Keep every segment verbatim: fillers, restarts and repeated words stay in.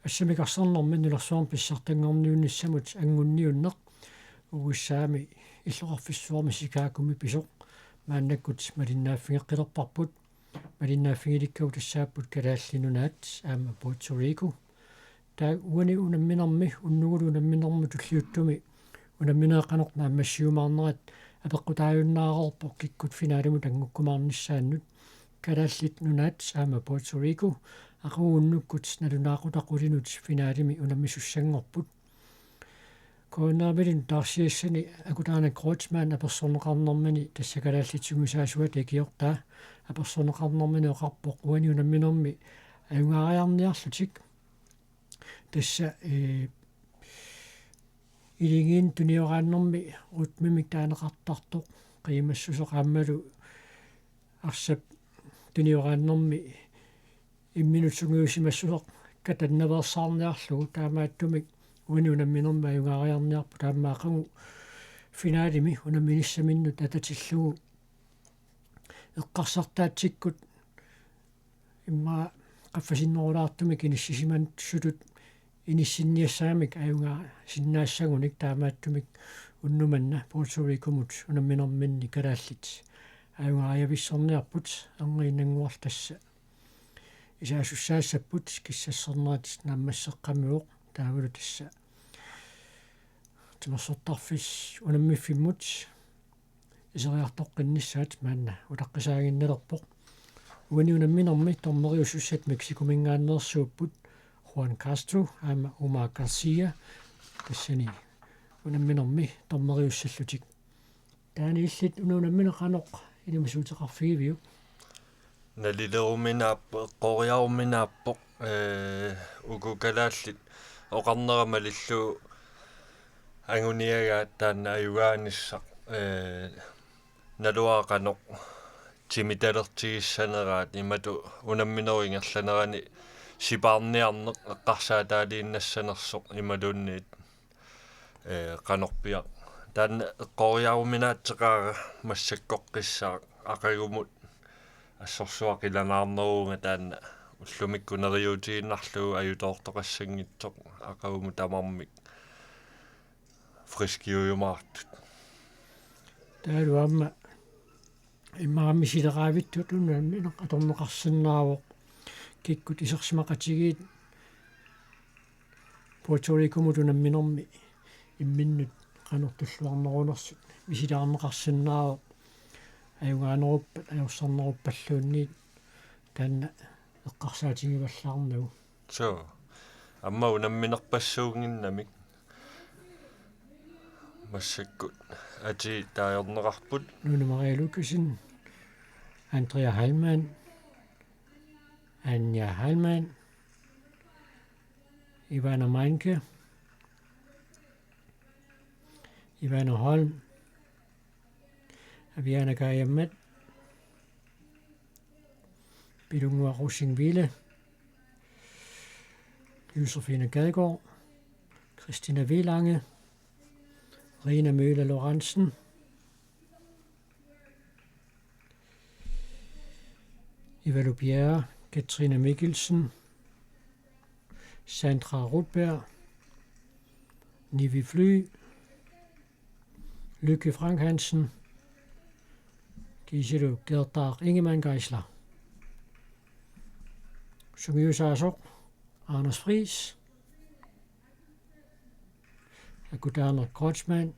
Assamik arsarnermi nunarsuarmi pissartanngorniunnissamut anngunniunneq U S A-mi illoqarfissuarmi Chicagomi pisoq maannakkut malinnaaffigeqqilerparput. Malinnaaffigilikkagut tassaapput Kalaallit Nunaat aamma Puerto Rico. Taava uani unamminermi, unnugulu unamminermut tulliuttumi unamminerit qanoq naammassiumaarnerat apeqqutaajunnaareerpoq kikkut finalimut anngukkumaarnissaannut. Kalaallit Nunaat aamma Puerto Rico aqagu unnukkut nalunaaqutaq qulinut finalimi unammisussanngorput. K N R-milu taarsiassani Akutaanak Kreutzmann apersorneqarnermini, tassa kalaallit sungiusaasuata ikiortaa, apersorneqarnermini oqarpoq uani unamminermi ajugaariarniarlutik. Tassa, ee, iligiinnut tunioraannermi rytmimik taaneqartartoq qiimassuseq aammalu arsap tunioraannermi imminut sungiusimassuseq katannaveersaarniarlugu, taamaattumik uani unamminermi ajugaariarniarput aamma aqagu finalimi unamminissaminnut atatillugu eqqarsartaatsikkut immaqa qaffasinnerulaartumik inissisimasutut inissinniassagamik ajugaarsinnaassagunik, taamaattumik unnuk manna Puerto Ricomut unamminerminni kalaallit ajugaariavissorniarput. Erniinnannguaq tassa isaasussaassapput kissassernerat naammasseqqammivoq, taavalu tassa timersortarfik unammiffimmut iseriartoqqinnissaat maanna utaqqisaaginnalerpoq. Uani unamminermi dommeriussussat Mexicominngaanneersuupput Juan Castro aamma Omar Garcia, tassani unamminermi dommeriussallutik. Taanna illit una unammineq qanoq ilimasuuteqarfigiviuk? Nalileruminaappoq, eqqoriaruminaappoq, ee, uku kalaallit oqarnera malillugu anguniagaat taanna ajugaanissaq, ee, naluara qanoq timitalertigissaneraat, imatut unamminerup ingerlanerani sipaarniarneq eqqarsaataaliinnassanersoq imaluunniit, ee, qanorpiaq. Taanna eqqoriaruminaatseqaara massakkoqqissaaq, aqagumut assorsuaq qilanaarneruunga taanna ullumikkut neriuutiinnarlugu ajutoortoqassanngitsoq aqagumut tamarmik friskiujumaartut. Taavalu aamma immaqa misileraavittugut unammineq atorneqarsinnaavoq, kikkut isersimaqatigiit Puerto Ricomut unamminermi imminnut qanoq tulluarnerunersut misilaarneqarsinnaavoq, ajugaaneruppat ajorsarneruppalluunniit taanna eqqarsaatigivallaarnagu. Suu. Aamma unamminerpassuunnginnamik massakkut atii taajorneqarput. Nuna Maria Lukassen, Andrea Heilmann, Anja Heilmann, Ivana Meinke, Ivana Holm, Aviana Kajammet, Pilunngua Rosing Ville, Josefine Gadegaard, Christina Velange, Rina Møller Lorentzen, Eva Lubjerre, Katrine Mikkelsen, Sandra Rotberg, Nivi Fly, Lykke Frank Hansen, Giselu Gertag Ingemann Geisler. Sungiusaasoq Anders Friis, Akutaaneq Kreutzmann,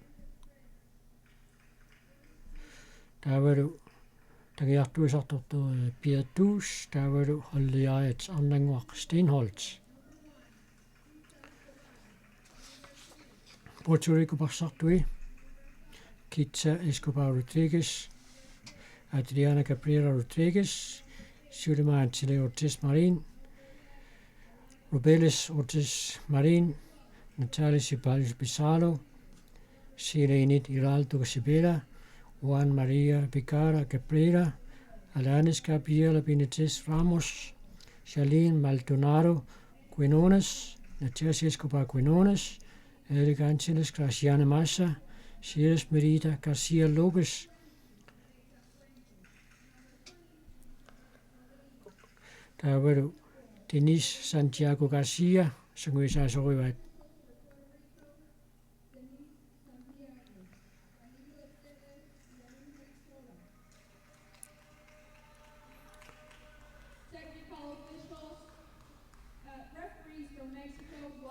taavalu tagiartuisartortoq Piatus, taavalu holdiaajat Arnannguaq Steenholdt. Puerto Rico parsartui: Kitsa Escobar Rodriguez, Adriana Cabrera Rodriguez, Zulema Antileo Ortiz Marin, Rubeles Ortiz Marin, Natalia Ceballos Pizarro, Silenit Hiraldo Sibela, Juan Maria Picara Cabrera, Alanis Gabriela Benitez Ramos, Charlene Maldonado Quinones, Natasia Escobar Quinones, Eric Angeles Graciana Massa, Sirius Merida Garcia Lopez, taavalu Denise Santiago Garcia, sungiusaasorivaat.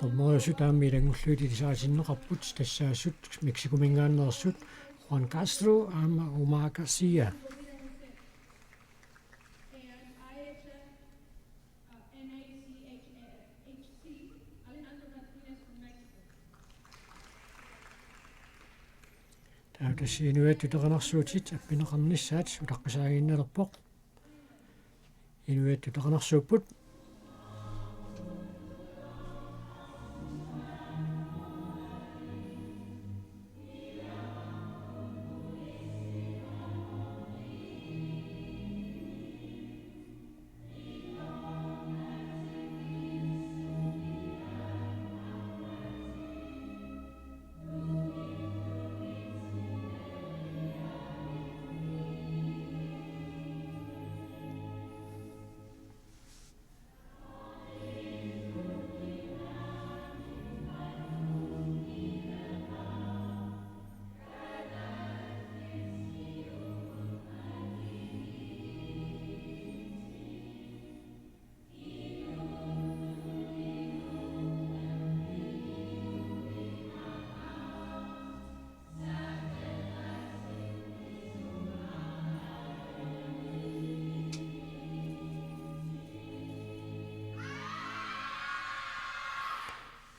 Dommeriusut aamma ilanngullugit ilisaritinneqarput, tassaassut Mexicominngaanneersut Juan Castro aamma Omar Garcia. Taava tassa inuiattut tutaqinarsuutit appineqarnissaat utaqqisaaginnarpoq. Inuiattut tutaqinarsuupput.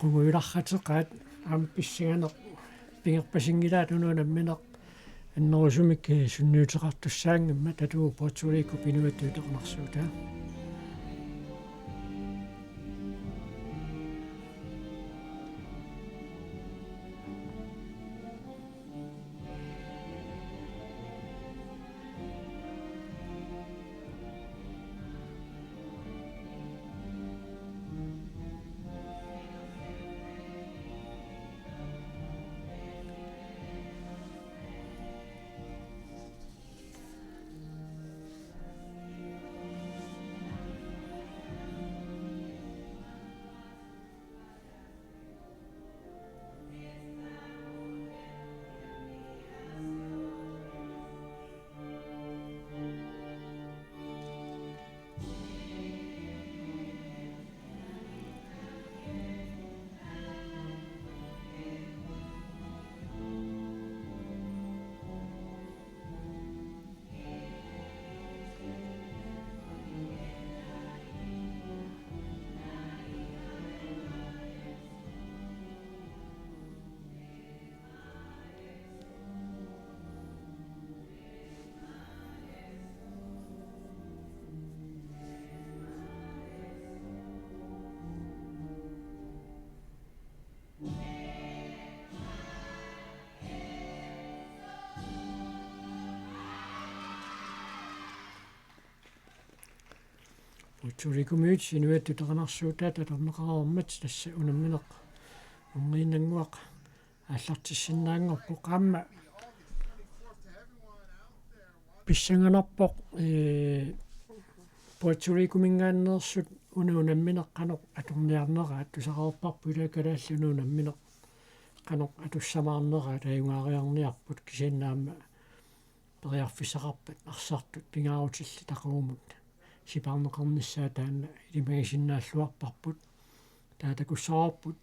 Qungujulaartaqaat aamma pissanganaq pingerpasinngilaat, unaana nammineq annerusumik sunniuteqartussaanngimmat. Tatuugu Puerto Rico inuiattut tutaqinarsuutaa. Puerto Ricomiut inuiattut tutaqinarsuutaat atorneqareermat, tassa unammineq orniinnannguaq aallartissinnaanngorpoq. Aamma pissanganarpoq, ee, Puerto Ricominngaanneersut una unammineq qanoq atorniarneraat. Tusarparput ilaa kalaallit una unammineq qanoq atussamaarneraat, ajugaariarniarput, kisianni aamma periarfissaqarpat arsartut pingaarutillit taquumut sipaarneqarnissaat taanna ilimagisinnaalluarparput. Taava takussavarput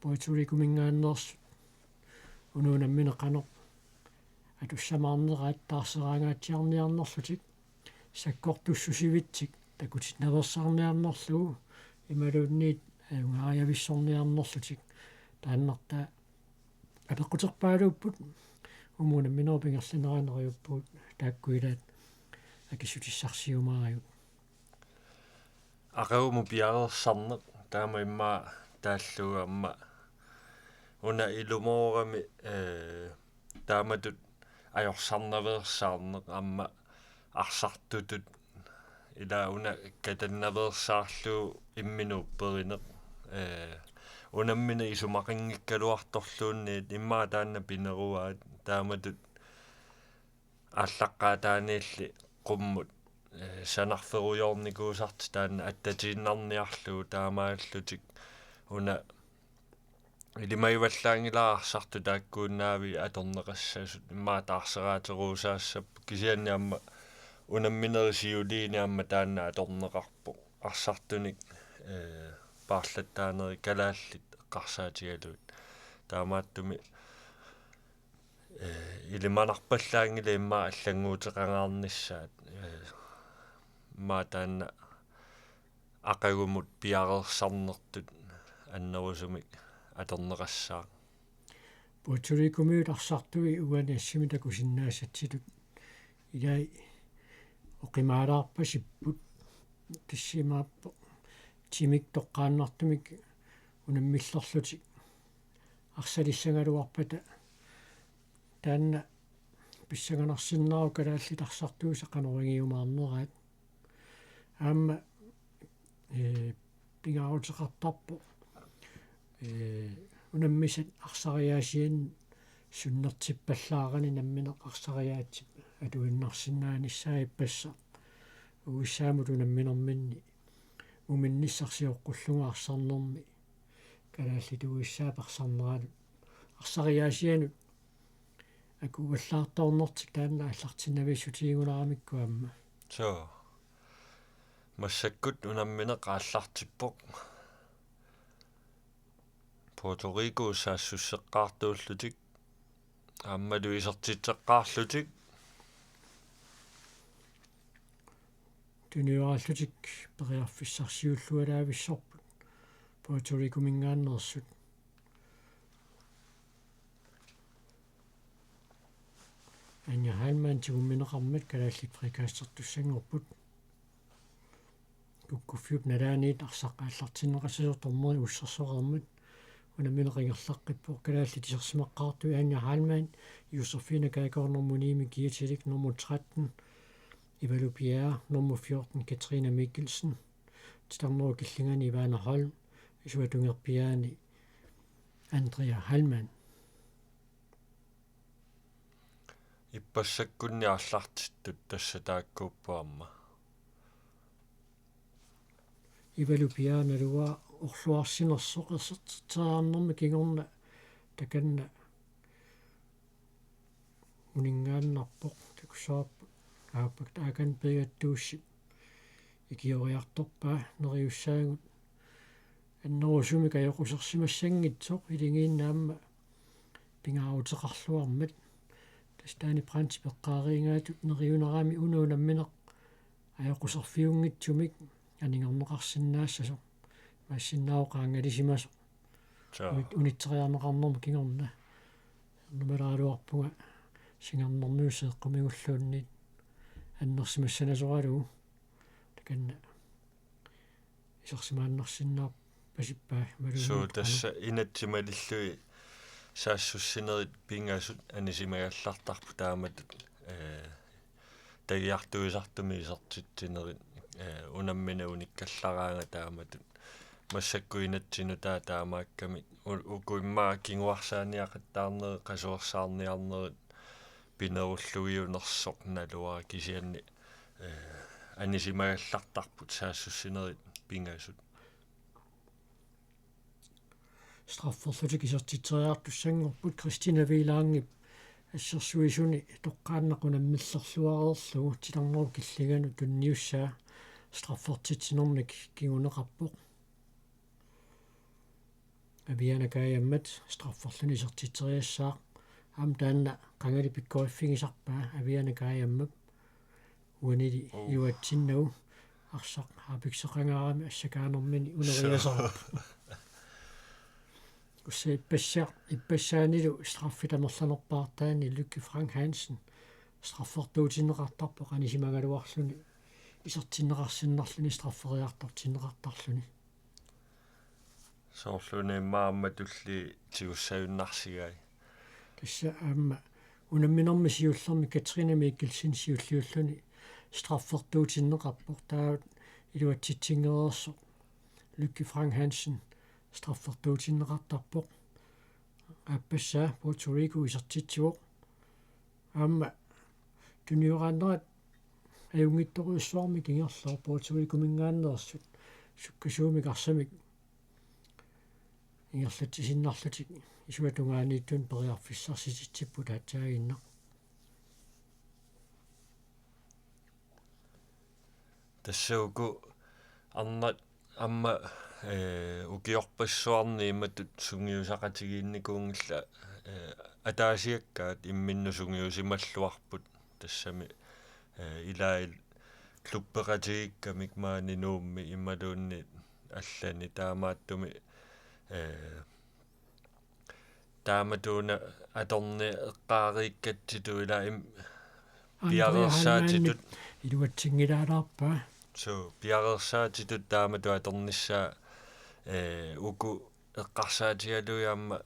Puerto Ricominngaanneersut una unammineq qanoq atussamaarneraat, taarseraangaatsiarniarnerlutik, sakkortussusivitsik takutinnaveersaarniarnerlugu imaluunniit ajugaariavissorniarnerlutik. Taannartaa apeqquterpaaluupput, uuma unamminerup ingerlanerani neriuppugut, taakku ilaat akissutissarsiumaarigut. Aqagumut piareersarneq taama immaqa taallugu aamma una ilumoorami, ee, taamatut ajorsarnaveersaarneq aamma arsartutut ilaa una katannaveersaarlugu imminut upperineq, ee, unammineq isumaqanngikkaluartorluunniit immaqa taanna pineruaat, taamatut aallaqqaataaniilli qummut, ee, sanarferujoornikuusartik taanna attatiinnarniarlugu, taamaallutik una ilimagivallaanngilara arsartut taakkuinnaavik atorneqassasut, immaqa taarseraateruusaassapput, kisianni aamma unamminerit siuliini aamma taanna atorneqarpoq arsartunik, ee, paarlattaarnerit kalaallit eqqarsaatigalugit. Taamaattumik, ee, ilimanarpallaanngilaq immaqa allannguuteqangaarnissaat, ee, immaqa taanna aqagumut piareersarnertut annerusumik atorneqassaaq. Puerto Ricomiut arsartui uani assimi takusinnaassatsitut ilai oqimaalaarpasipput, tassa imaappoq timik toqqaannartumik unammillerlutik arsalissagaluarpata taanna pissanganarsinnaavoq kalaallit arsartuisa qanoq ingiumaarneraat. Aamma, ee, pingaaruteqartarpoq, ee, unammisat arsariaasiannut sunnertippallaarani nammineq arsariaatsip atuinnarsinnaanissaa ippassaq. U S A-mut unamminerminni muminnissaq sioqqullugu arsarnermi kalaallit U S A-p arsarneranut arsariaasianut akuuallaartoornertik taanna aallartinnaviissutigigunaramikkit aamma. Soo. Massakkut unammineq aallartippoq. Puerto Rico saassusseqqaartuullutik aammalu isertitseqqaarlutik. Tunioraallutik periarfissarsiullualaavissorput Puerto Ricominngaanneersut. Anja Heilmann tigummineqarmat kalaallit frikastertussanngorput. Kukkuffiup nalaaniit arsaq aallartinneqassasoq dommeri ussersoqarmat unammineq ingerlaqqippoq. Kalaallit isersimaqqaartui Anja Heilmann, Josefine Kajgaard nummer ni-mik Gietilik nummer tretten, Ivalu Bjerre nummer fjorten, Katrine Mikkelsen, titarnerup killingani Ivana Holm, isuatungerpiaani Andrea Heilmann. Ippassakkunni aallartittut tassa taakkuupput aamma. Ivalu Bjerre naluara orluarsinersoq isertitseriarnermi kingorna takanna uninngaannarpoq, takussavarput Aappak Taakan Peegattuussip ikioriartorpaa neriussaagut annerusumik ajoqusersimassanngitsoq iligiinnaamma pingaaruteqarluarmat. Tassa Danny Brandtip eqqaariingaatut neriunarami una unammineq ajoquserfiunngitsumik anigorneqarsinnaassasoq. Imaassinnaavoq qaangalisimasoq. Soo. Unit-, unitseriarneqarnermut kingorna. Ernumalaaruarpunga singernermiusseeqqumigulluunniit annersimassanasoralugu. Takanna isersimaannarsinnaarpasippaa imaluunniit. Suu, tassa inatsit malillugit saassussinerit pingasut anisimagallartarput taamatut, ee, tagiartuisartumik isertitsinerit, ee, unammineq unikkallaraangat taamatut. Massakkut inatsit nutaat taamaakkami. U-, uku immaqa kinguarsaaniaqattaarnerit, qasuersaarniarnerit pinerulluiunersoq naluara kisianni, ee, anisimagallartarput saassussinerit pingasut. Strafferlutik isertitseriartussanngorput. Christina Wielandip assersuisuni toqqaannaq unammillerluareerlugu titarnerup killinganut tunniussaa straffertitsinermik kinguneqarpoq. Aviana Kajammat strafferluni isertitseriassaaq. Aamma taanna qangali pikkoriffigisarpaa Aviana Kajammap uanili. Oo. Iluatsinnagu arsaq aapikseqangaarami assakaanermini uneriasaarpoq. Ussa ippassa-, ippassaanilu straffit amerlanerpaartaani Lykke Frank Hansen straffertuutinneqartarpoq anisimagaluarluni isertinneqarsinnarluni strafferiartortinneqartarluni. Soorluuna immaqa aamma tulliit tigussagunnarsigai. Tassa aamma unamminermi siullermi Katrine Mikkelsen siulliulluni straffertuutinneqarpoq, taava iluatsitsingereersoq Lykke Frank Hansen straffertuutinneqartarpoq. Aappassaa Puerto Rico isertitsivoq. Aamma tunioraannerat ajunngitsorujussuarmik ingerlavoq Puerto Ricominngaanneersut sukkasuumik arsamik ingerlatsisinnarlutik isuata tungaaniittut periarfissarsititsipput aatsaaginnaq. Tassa uku arnat aamma, eh, ukiorpassuarni imatut sungiusaqatigiinnikuunngillat, eh, ataasiakkaat imminnut sungiusimalluarput tassami, eh, ilaat klubbeqatigiikkamik maani Nuummi imaluunniit allani taamaattumik, eh, taamatuuna atorneq eqqaariikkatsitut ilaa im-, Andrea piareersaatitut. Heilmannip iluatsinngilaalaarpaa. Suu, piareersaatitut taamatut atornissaa, eh, uku eqqarsaatigalugit aamma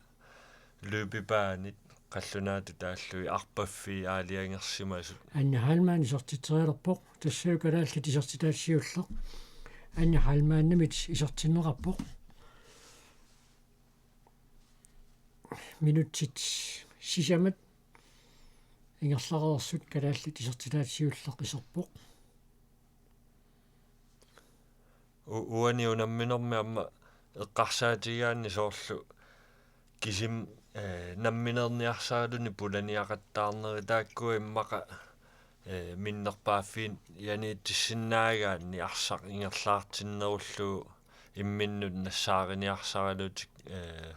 løbebanit qallunaatut taallugit arpaffii aalajangersimasut. Anja Heilmann isertitserialerpoq, tassalu kalaallit isertitat siulleq. Anja Heilmannimit isertinneqarpoq. Minutsit sisamat ingerlareersut kalaallit isertitat siulleq iserpoq. U-, uani unamminermi aamma eqqarsaatigigaanni soorlu kisima, eh, nammineerniarsaraluni pulaniaqattaarnerit taakku immaqa, eh, minnerpaaffianiitissinnaagaanni arsaq ingerlaartinnerullugu imminnut nassaariniarsaralutik, eh,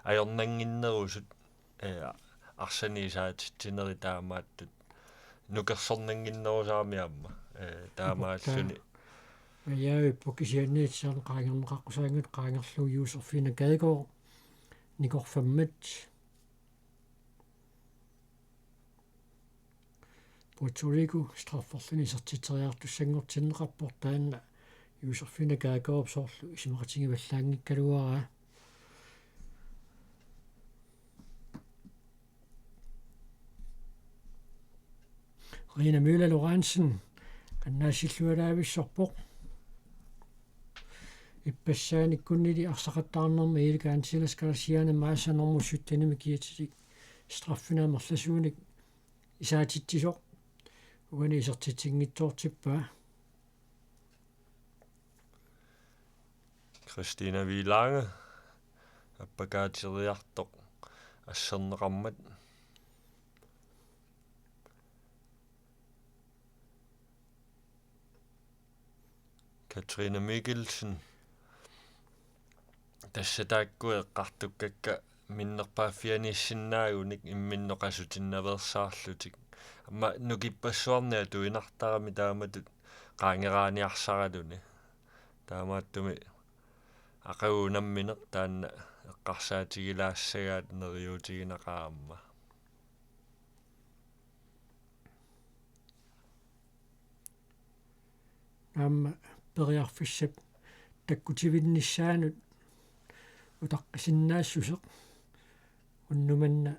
ajornannginnerusut, eh, arsanik isaatitsinerit taamaattut nukersornannginnerusarami aamma, eh, taamaalluni. Ajaavippoq kisianni aatsaat qaangerneqaqqusaanngilaq qaangerlugu Josefine Gadegaard nikorfammat. Puerto Rico strafferluni isertitseriartussanngortinneqarpoq taanna Josefine Gadegaardip soorlu isumaqatigivallaanngikkaluaraa. Rina Møller Lorentzen qannaassillualaavissorpoq. Ippassaaniikkunnili arsaqattaarnermi Erik Antilas Garcianik maasa normu syttenimi kiatilik straffini amerlasuunik isaatitsisoq uani isertitsinngitsoortippaa. Christina Wielange appakaateriartoq asserneqarmat. Katrine Mikkelsen. Tassa taakku eqqartukkakka minnerpaaffianiissinnaagunik imminnut qasutinnaveersaarlutik. Aamma nukippassuarni atuinartarami taamatut qaangeraaniarsaraluni. Taamaattumik aqagu unammineq taanna eqqarsaatigilaassagaat neriuutiginaqaaq aamma. Aamma periarfissap takkutivinnissaanut utaqqisinnaassuseq unnuk manna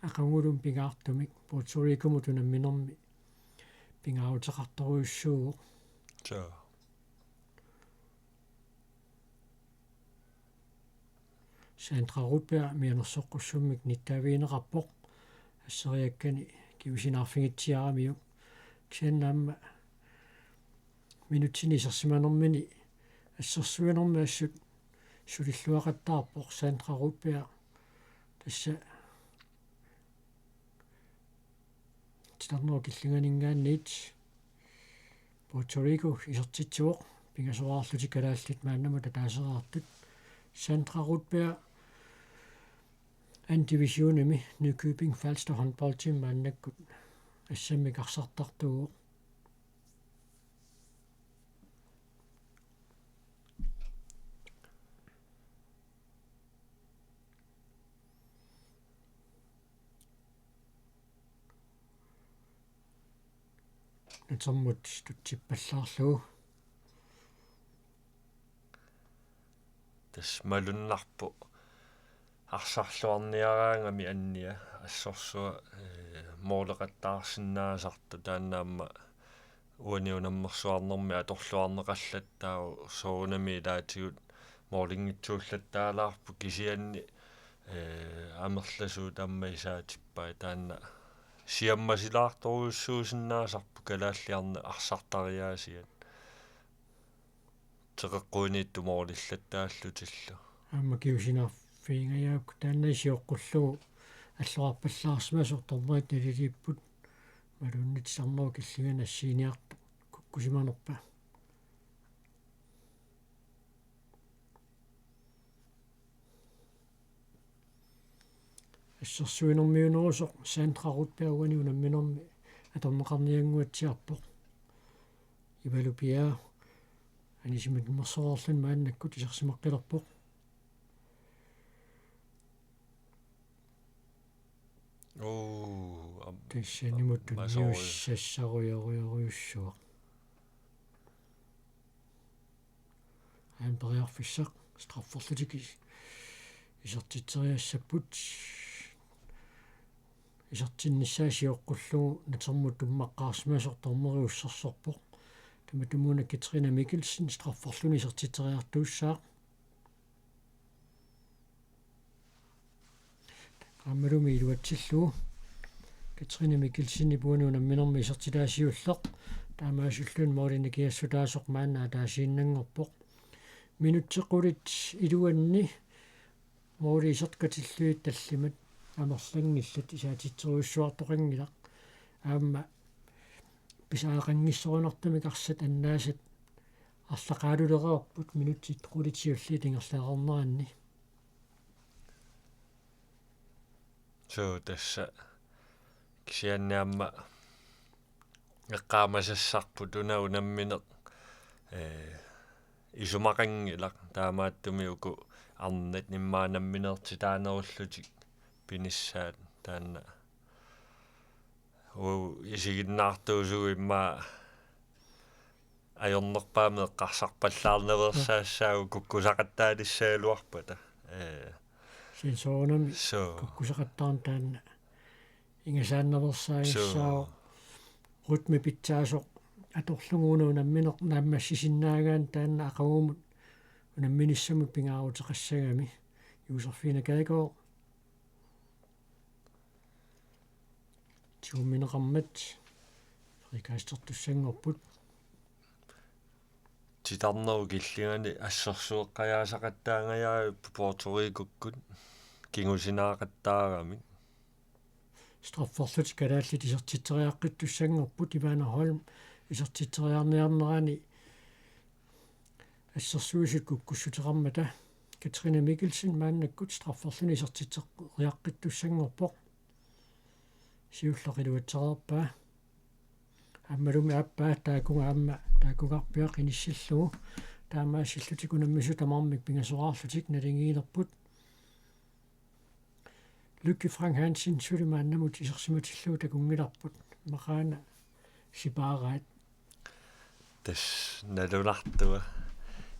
aqagulumi pingaartumik Puerto Ricomut unamminermi pingaaruteqartorujussuuvoq. Suu. Sandra Rudberg mianersoqqussummik nittaavigineqarpoq asseriakkani kingusinnaarfigitsiaramiuk. Kisianni aamma minutsini isersimanermini assersuinermi assut sulilluaqattaarpoq Sandra Rudberg. Tassa titarnerup killinganinngaanniit Puerto Rico isertitsivoq, pingasoraarlutik kalaallit maannamut ataasereertut. Sandra Rudberg anden divisionimi Nykøbing Falster håndboldteam maannakkut assammik arsartartuuvoq. Natermut tutsippallaarlugu. Tassa malunnarpoq arsarluarniaraangami annia assorsuaq, eh, mooleqattaarsinnaasartoq taanna aamma uani unammersuarnermi atorluarneqallattaavoq soorunami ilaatigut moolinngitsuullattaalaarpoq kisianni, eh, amerlasuut aamma isaatippai taanna siammasilaartorujussuusinnaasarpoq kalaalliarneq arsartariaasiat. Teqeqquiniittut moolillattaallutillu. Aamma kingusinnaar- Piingajaap taanna sioqqullugu allorarpallaarsimasoq dommerit naliliipput, imaluunniit titarnerup killinganni assiiniarpoq kukkusimanerpa. Assersuinermiunerusoq Sandra Rudberg uani unamminermi atorneqarniannguatsiarpoq. Ivalu Piaa anisimanersoreerluni maannakkut isersimaqqilerpoq. Oo, am-, tassanimu masoo- tunniussassarujorujorujussuaq. Aamma periarfissaq strafferlutik is-, isertitseriassapput. Isertinnissaa sioqqullugu natermut tummaqqaarsimasoq dommeri ussersorpoq. Tamatumuuna Katrine Mikkelsen strafferluni isertitseriartuussaaq. Aammalumi iluatsillugu Katrine Mikkelsenip uani unamminermi isertitaa siulleq. Taamaasilluni målinikiassutaasoq maanna ataasiinnanngorpoq. Minutsit qulit iluanni måli isertitaqarlugit tallimat amerlanngillat isaatitserujussuartoqanngilaq. Aamma pisariaqanngissorinartumik arsat annaasat arlaqaalulereerput minutsit qulit siulliit ingerlareerneranni. Suu, tassa kisianni aamma eqqaamasassarput una unammineq, ee, isumaqanngilaq, taamaattumik uku arnat immaqa nammineertitaanerullutik pinissaat taanna. Uu, isiginnaartuusugut immaqa ajornerpaamik eqqarsarpallaarnaveersaassaagut kukkusaqattaalissagaluarpata. Ee. Sensorunami suu. Kukkusaqattaarneq taanna ingasaannaveersaagissaaq. Suu. Rytme pitsaasoq atorlugu una unammineq naammassisinnaagaanni taanna aqagumut unamminissamut pingaaruteqassagami. Josefine Gadegaard tigummineqarmat frikastertussanngorput. Titarnerup killingani assersueqqajaasaqattaangajavippoq Puerto Ricokkut kingusinaaqattaaramik. Strafferlutik kalaallit isertitseriaqqittussanngorput, Ivana Holm isertitseriarniarnerani assersuisut kukkussuteqarmata. Katrine Mikkelsen maannakkut strafferluni isertitseriaqqittussanngorpoq. Siulleq iluatsereerpaa. Aammalumi aappaa taakkuga aamma taakkugarpiaq inissillugu. Taamaasillutik unammisut tamarmik pingasoraarlutik naligiilerput. Lykke Frank Hansen suli maannamut isersimatillugu takunngilarput. Maqaana sipaaraat. Tassa nalunartua.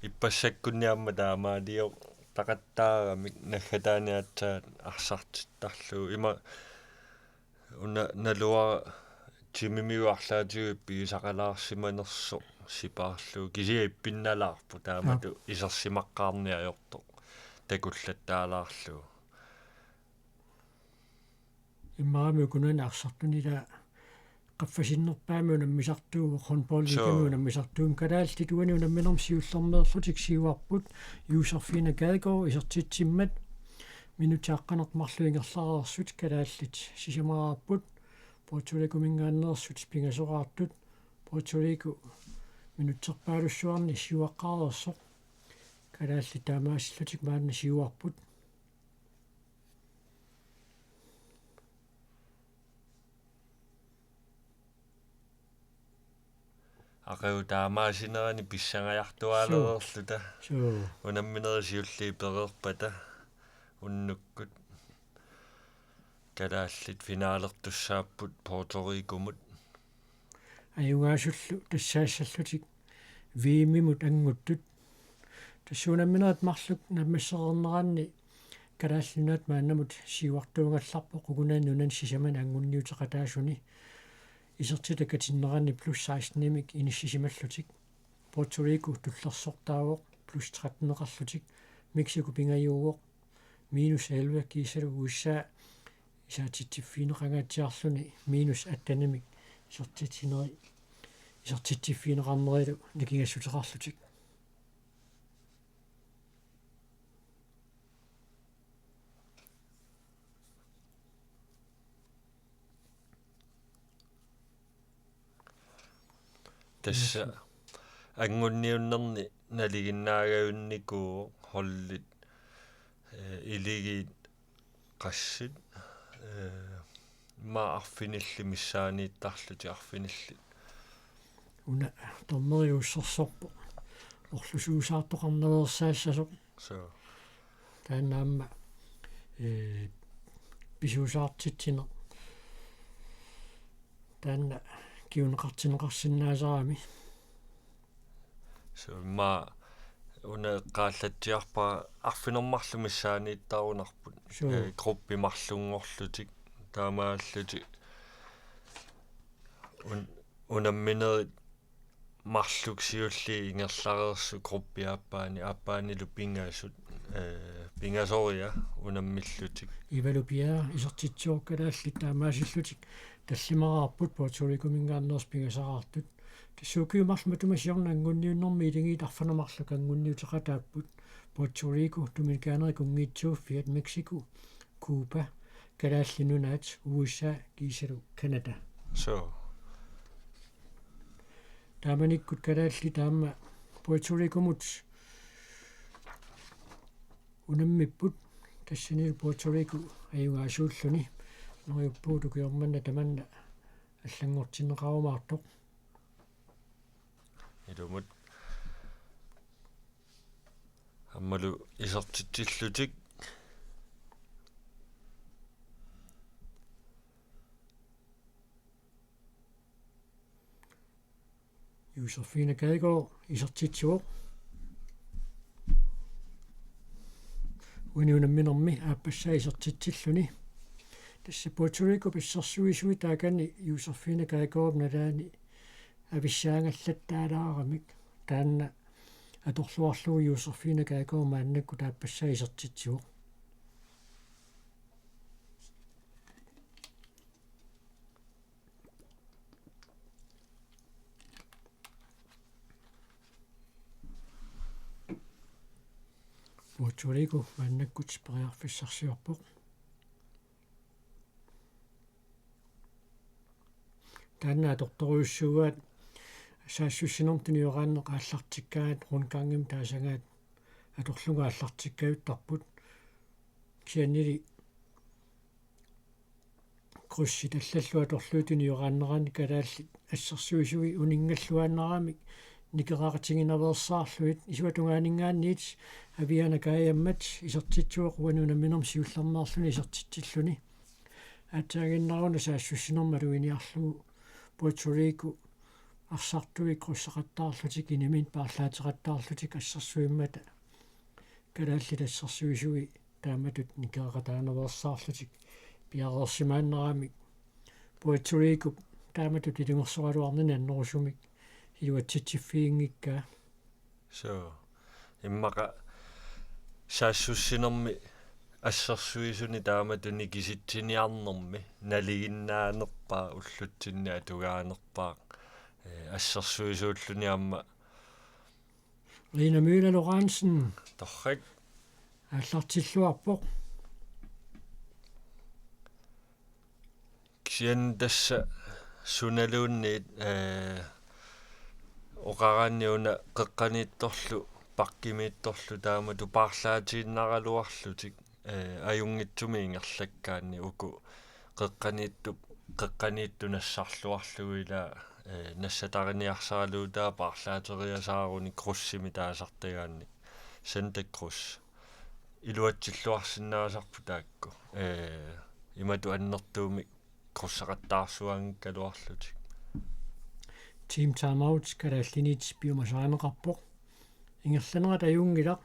Ippassakkunni aamma taamaalioqaqattaaramik naggataani aatsaat arsartittarlugu. Ima una naluara timimigut arlaatigut pigisaqalaarsimanersoq sipaarlugu. Kisianni ippinnalaarpoq taamatut. Aap. Isersimaqqaarneq ajortoq. Takullattaalaarlugu. Immaqa aamma ukunani arsartuni ila qaffasinnerpaamik unammisartuuvoq, håndboldligamik. Suu. Unammisartuummat kalaallit uani unamminermi siullermeerlutik siuarput, Josefine Gadegaard isertitsimmat. Minutsit aqqaneq-marluk ingerlareersut kalaallit sisamaraarput. Puerto Ricominngaanneersut pingasoraartut. Puerto Rico minutserpaalussuarni siuaqqareersoq. Kalaallit taamaasillutik maanna siuarput. Aqagu taamaasinerani pissangajartuaalereerluta. Suu. Suu. Unamminerit siulliit pereerpata unnukkut. Kalaallit finalertussaapput Puerto Ricomut. Ajugaasullu tassaassallutik V M-imut anguttut. Tassa unamminerit marluk naammassereerneranni Kalaallit Nunaat maannamut siuartuugallarpoq ukunani nunani sisamani angunniuteqataasuni. Isertitat katinneranni plus seksten-imik inissisimallutik. Puerto Rico tullersortaavoq plus tretten-eqarlutik. Mexico pingajuuvoq minus elleve, kiisalu U S A isaatitsiffigineqangaatsiarluni minus atten-imik isertitsineri-, isertitsiffigineqarnerilu nakigassuteqarlutik. Tassa. Yes. Anngunniunnerni nalinginnaagajunnikuuvoq holdit, eh, iligiit qassit, eh, immaqa arfinillit missaaniittarlutik arfinillit. Una dommeriussersorpoq. Orlusuusaartoqarnaveersaassasoq. Suu. Taanna aamma, eh, pisuusaartitsineq. Taanna kinguneqartinneqarsinnaasarami. Suu, immaqa una eqqaallatsiarpara arfineq-marluk missaaniittarunarput. Suu. Eh, gruppi marlunngorlutik, taamaallutik. Un-, unamminerit marluk siulliit ingerlareersut gruppi aappaani, aappaanilu pingasut, eh, pingasoriaq unammillutik. Ivalu Piaaraq isertitsivoq kalaallit taamaasillutik tallimaraarput Puerto Ricominngaanneersut pingasaraartut. Tassa ukiut marluk matuma siorna anngunniunnermi iligiit arfineq-marluk anngunniuteqataapput: Puerto Rico, Dominicaneri Kunngiitsuuffiat, Mexico, Cuba, Kalaallit Nunaat, U S A kiisalu Canada. Suu. Taamanikkut kalaallit taama Puerto Ricomut unammipput, tassanilu Puerto Rico ajugaasuulluni. Neriuppugut ukioq manna tamanna allanngortinneqarumaartoq. Ilumut. Aammalu isertitsillutik. Josefine Gadegaard isertitsivoq. Uani unamminermi aappassaa isertitsilluni. Tassa Puerto Ricop assersuisui taakani Josefine Gadegaardip nalaani avissaangallattaalaaramik. Taanna atorluarlugu Josefine Gadegaard maannakkut aappassaa isertitsivoq. Puerto Rico maannakkut periarfissarsiorpoq. Taanna atortorujussuugaat saassussinermut tunioraanneq aallartikkaangat rundgangimik taasagaat atorlugu aallartikkajuttarput. Kisiannili krydsit allallu atorlugit tunioraanneranni kalaallit assersuisui uninngalluaannaramik nikeraqatiginaveersaarlugit. Isuata tungaaninngaanniit Aviana Kajammat isertitsivoq uani unamminermi siullermeerluni isertitsilluni. Aatsaaginnaruna saassussinermut maluginiarlugu Puerto Rico arsartui krydseqattaarlutik, inamit paarlaateqattaarlutik assersuimmata kalaallit assersuisui taamatut nikeraqataanaveersaarlutik piareersimaannaramik Puerto Ricop taamatut ilungersoraluarnini annerusumik iluatsitsiffiginngikkaa. Suu. Immaqa saassussinermi assersuisuni taamatut nikisitsiniarnermi nalinginnaanerpaaq ullutsinni atugaanerpaaq, eh, assersuisuulluni aamma Rina Møller Lorentzen. Torrak. Aallartilluarpoq. Kisianni tassa sunaluunniit, eh, oqaraanni una qeqqaniittorlu, pakkimiittorlu taamatut paarlaatiinnaraluarlutik, eh, ajunngitsumik ingerlakkaanni uku qeqqaniittup, qeqqaniittup nassarluarlugu ila, eh, nassatariniarsaralugu taava paarlaateriasaaruni krydsimik taasartagaanni. Santa Cruz. Iluatsilluarsinnaasarput taakku. Eh, imatut annertuumik krydseqattaarsuanngikkaluarlutik. Team Time Out kalaalliniit piumasarineqarpoq. Ingerlanerata ajunngilaq.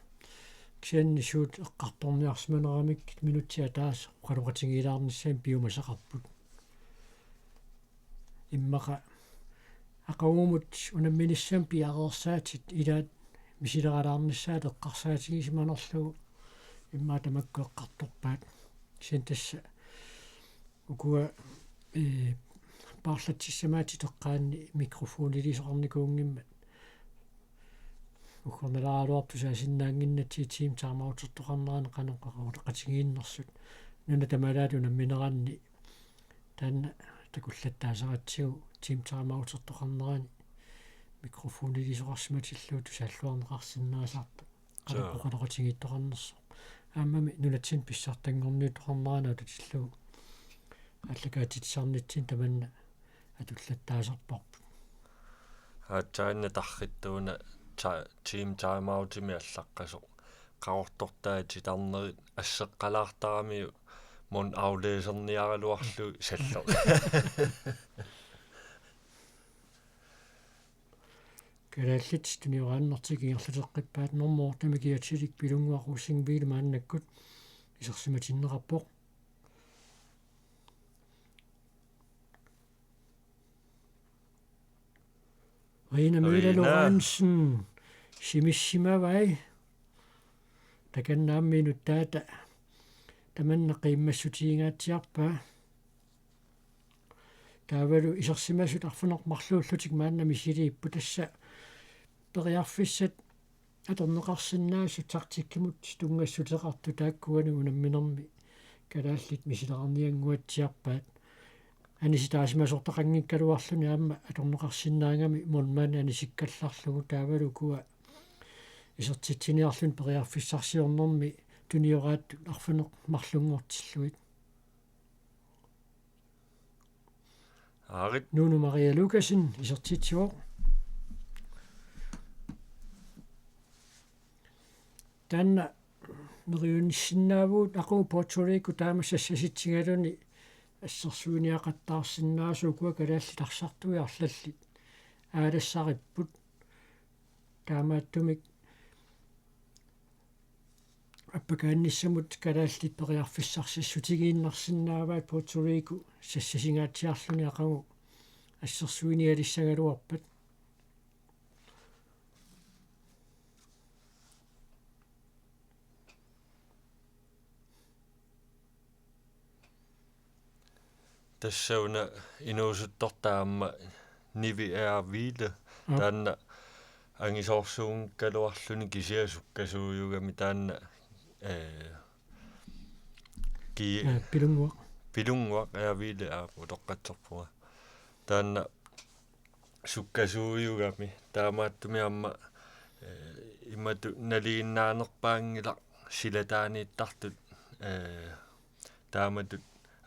Kisianni suut eqqartorniarsimaneramik minutsit ataaseq oqaloqatigiilaarnissaannik piumasaqarput. Immaqa aqagumut unamminissamut piareersaatit ilaat misileralaarnissaat eqqarsaatigisimanerlugu immaqa tamakku eqqartorpaat. Kisianni tassa ukua, eh, paarlatsissamaatit eqqaanni mikrofoniliisoqarnikuunngimmat. Uggornalaaraluartut tusaasinnaannginnatsigit Team Time Out-ertoqarnerani qanoq oqaloqatigiinnersut. Nuna tamalaat unammineranni taanna takullattaasaratsigu Team Time Out-ertoqarnerani mikrofonilisoqarsimatillugu tusaalluarneqarsinnaasarput. Suu. Qanoq oqaloqatigiittoqarnersoq. Aammami nunatsinni pissartanngorniuttoqarnerani atatillugu aallakaatitsisarnitsinni tamanna atullattaasarparput. Aatsaanna tarrittuuna ta-, Team Time Outimi allaqqasoq. Qaqortortaat titarnerit asseqqalaartaramiuk mun aflæserniaraluarlugu salloq. Kalaallit tunioraannartik ingerlateqqippaat. Normu otte-mi kiatilik Pilunnguaq Rosingville maannakkut isersimatinneqarpoq. Rina Møller Rina. Lorentzen simissimavai. Takanna aamma inuttaata tamanna qiimmassutigingaatsiarpaa. Taavalu isersimasut arfineq-marluullutik maanna misiliipput, tassa periarfissat atorneqarsinnaasut taktikkimut tunngassuteqartut taakku uani unamminermi kalaallit misileqarniannguatsiarpaat. Anisitaasimasortaqanngikkaluarluni aamma atorneqarsinnaagami mun maani anisikkallarlugu, taavalu ukua isertitsiniarluni periarfissarsiornermi tunioraattut arfineq-marlunngortillugit. Aarit. Nunu Maria Lukassen isertitsivoq. Taanna neriussinnaavugut, aqagu Puerto Rico taama sassasitsigaluni assersuiniaqattaarsinnaasut, ukua kalaallit arsartui arlallit aalassaripput. Taamaattumik appakaannissamut kalaallit periarfissarsissutigiinnarsinnaavaat Puerto Rico sassasingaatsiarluni aqagu assersuinialissagaluarpat. Tassa una inuusuttortaat aamma Nivi Air Hvile. Aap. Taanna angisoorsuunngikkaluarluni kisianni sukkasuujugami taanna, ee, ki-, ee, Pilunnguaq. Pilunnguaq Air Hvile, aap, utoqqatserpunga. Taanna sukkasuujugami, taamaattumik aamma, ee, imatut nalinginnaanerpaanngilaq silataaniittartut, ee, taamatut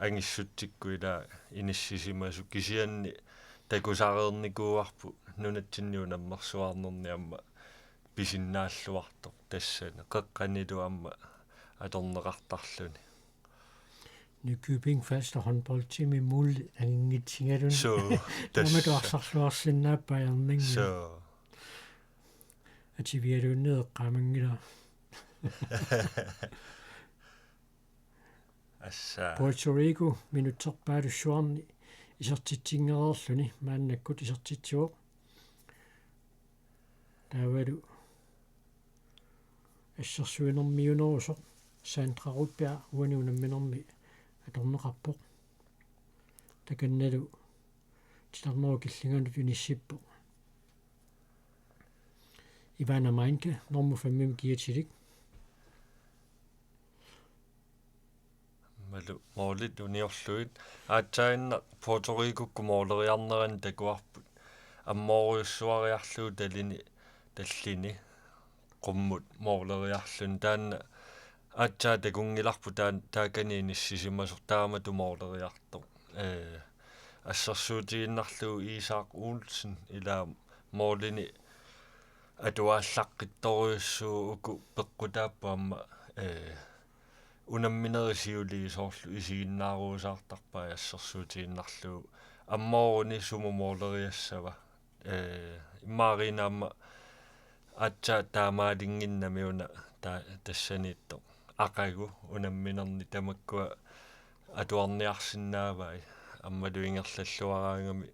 angissutsikkut ilaa inissisimasut, kisianni takusareernikuuarput nunatsinni unammersuarnerni aamma pisinnaalluartoq tassani, qeqqanilu aamma atorneqartarluni. Nykøbing Falster håndboldtimi mål anginngitsigaluni. Suu, tassa. Taamatut arsarluarsinnaapput ajornanngilaq. Suu. Ativialuunniit eqqaamanngilaq. Assa. Puerto Rico minutserpaalussuarni isertitsinngereerluni maannakkut isertitsivoq. Taavalu assersuinermiunerusoq Sandra Rudberg uani unamminermi atorneqarpoq. Takannalu titarnerup killinganut inissippoq Ivana Meinke, normu femmimi kiatilik. Aammalu målit uniorlugit. Aatsaannaq Puerto Ricokkut måleriarnerani takuarput ammoorujussuariarlugu tallini, tallini qummut måleriarluni. Taanna aatsaat takunngilarput taan-, taakani inissisimasoq taamatut måleriartoq. Ee, assersuutigiinnarlugu Isak Olsen ilaa målini atuaallaqqittorujussuuvoq, uku peqqutaapput aamma, ee, unamminerit siuliini soorlu isiginnaaruusaartarpai assersuutigiinnarlugu ammooruni sumut måleriassava. Ee, immaqa Rina aamma aatsaat taamaalinnginnami una ta-, tassaniittoq. Aqagu unamminerni tamakkua atuarniarsinnaavai, aammalu ingerlalluaraangami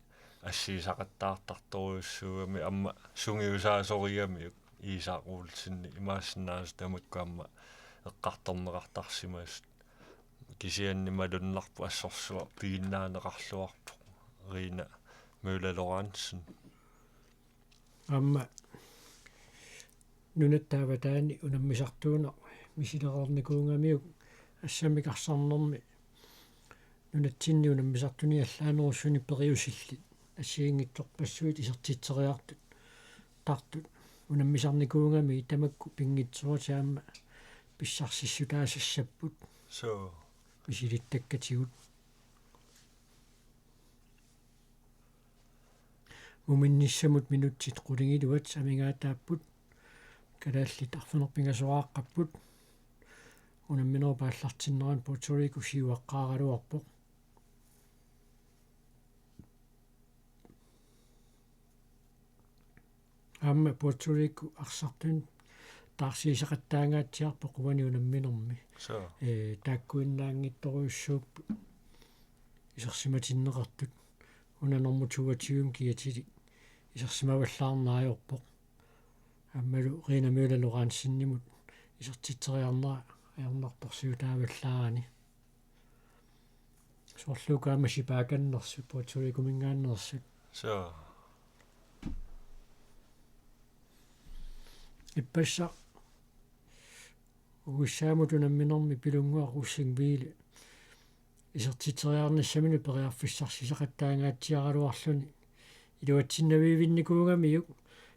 assigisaqattaartartorujussuugami aamma sungiusaasorigamiuk Isak Olsenip, imaassinnaasoq tamakku aamma eqqartorneqartarsimasut. Kisianni malunnarpoq assorsuaq piginnaaneqarluarpoq, Rina Møller Lorentzen. Aamma nunatta avataani unammisartuuneq misilereernikuugamiuk assammik arsarnermi nunatsinni unammisartuni allaanerusuni periusillit assigiinngitsorpassuit isertitseriartut tartut unammisarnikuugamigit tamakku pinngitsooratik aamma pissarsissutaasassapput. Soo. Misilittakkatigut. Muminnissamut minutsit qulingiluat amigaataapput. Kalaallit arfineq-pingasoqaqqapput. Unamminerup aallartinnerani Puerto Rico siuaqqaaraluarpoq. Aamma Puerto Rico arsartuni taarsiisaqattaangaatsiarpoq uani unamminermi. Soo. Ee, taakkuinnaanngitsorujussuupput isersimatinneqartut. Una normu toogtyve kiatilik isersimavallaarneq ajorpoq. Aammalu Rina Møller Lorentzenimmut isertitseriarnera ajornartorsiutaavallaarani. Soorlu uku aamma sipaakannersut, Puerto Ricominngaanneersut. Soo. Ippassaq U S A-mut unamminermi Pilunnguaq Rosing-Wiele isertitseriarnissaminut periarfissarsisaqattaangaatsiaraluarluni iluatsinnaviivinnikuugamiuk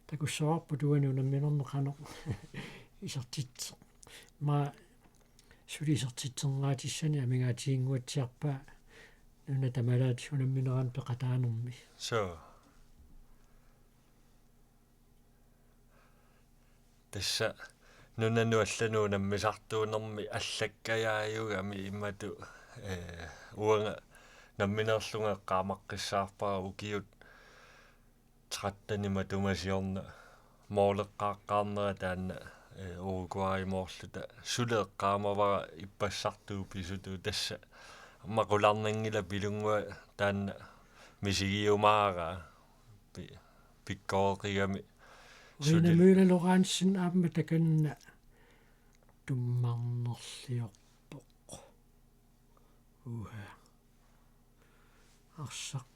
takussavarput uani unamminermi qanoq isertitseq. Aamma suli isertitsinngaatissanik amigaatiginnguatsiarpaa nuna tamalaat unamminerani peqataanermi. Soo. Tassa nunanut allanut unammisartuunermi allakkajaajugami imatut, ee, uanga nammineerlunga eqqaamaqqissaarpara ukiut tretten matuma siorna måleqqaaqqaarnera taanna, ee, Uruguaymoorluta suli eqqaamavara ippassartuup pisutut tassa. Aamma qularnanngilaq Pilunnguaq taanna misigiumaaraa pi-, pikkoreqigami. Rina Møller Lorentzen aamma takanna tummarnerliorpoq. Uha. Arsaq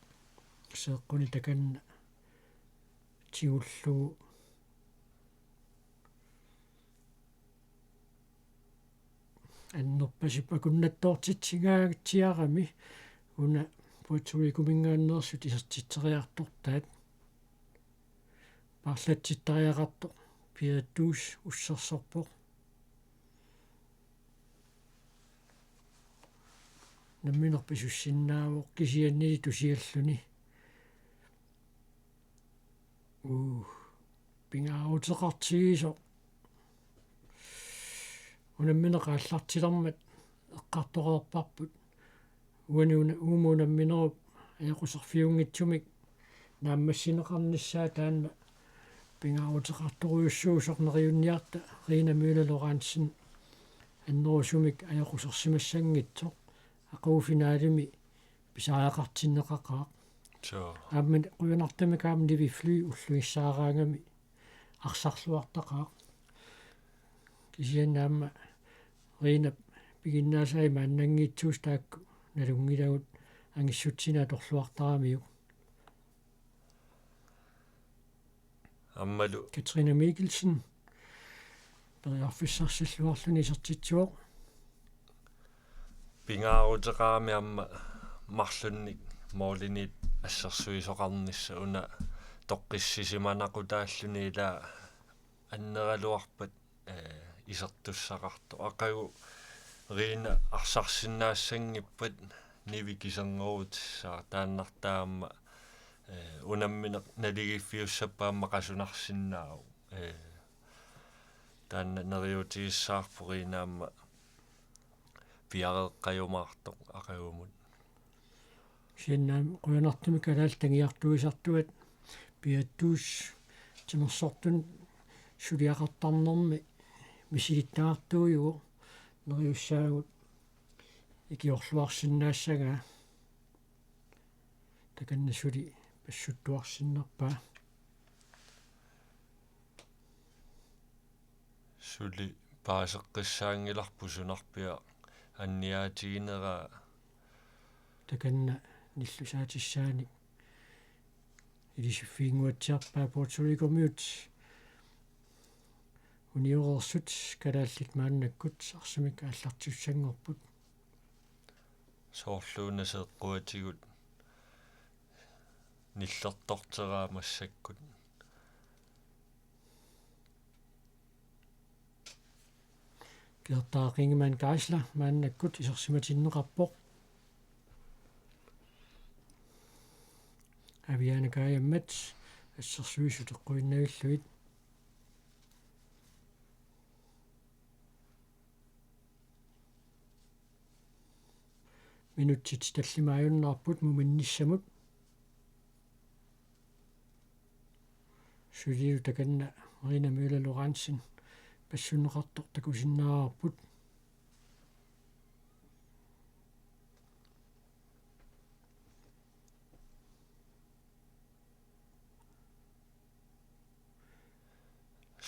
seeqquni takanna tigullugu. Annerpasippakunnattoortitsingaatsiarami una Puerto Ricominngaanneersut isertitseriartortaat. Paarlatsittariaqartoq Piatus ussersorpoq. Nammineq pisussinnaavoq kisiannili tusialluni. Uu, pingaaruteqartigisoq. Unammineq aallartilermat eqqartoreerparput. Uani una-, uuma unamminerup ajoquserfiunngitsumik naammassineqarnissaa taanna pingaaruteqartorujussuusoq neriunniarta Rina Møller Lorentzen annerusumik ajoqusersimassanngitsoq aqagu finalemi pisariaqartinneqaqaaq. Soo. Aamma qujanartumik aamma Nivi Fly ulluissaaraangami arsarluartaqaaq. Kisianni aamma Rinap piginnaasai maannanngitsuusut taakku nalunngilagut angissutsineq atorluartaramiuk. Aammalu Katrine Mikkelsen periarfissarsilluarluni isertitsivoq. Pingaaruteqarami aamma marlunnik måliniit assersuisoqarnissaq una toqqissisimanaaqutaalluni ila anneraluarpat, ee, isertussaqartoq. Aqagu Rina arsarsinnaasanngippat Nivi kiserngorutissaaq taannartaa aamma, ee, unammineq naligiiffiussappat aamma qasunarsinnaavoq. Ee, taanna neriuutigissavarput Rina aamma piareeqqajumaartoq aqagumut. Kisianni aamma qujanartumik kalaallit angiartuisartuat Piatus timersortunut suliaqartarnermi misilittagartuujuvoq neriussaagut ikiorluarsinnaassagaa. Takanna suli passuttuarsinnarpaa. Suli paaseqqissaanngilarput sunarpiaq anniaatigineraa. Takanna nillusaatissaanik ilisiffiginnguatsiarpaa Puerto Ricomiut unioreersut kalaallit maannakkut arsamik aallartissanngorput. Soorluuna seeqquatigut nillertorteraa massakkut. Gerda Ringemann Geisler maannakkut isersimatinneqarpoq. Aviana Kajammat assersuisut eqquinnavillugit. Minutsit tallimaajunnaarput muminnissamut. Sulilu takanna Marina Møller Lorentzen passunneqartoq takusinnaavarput.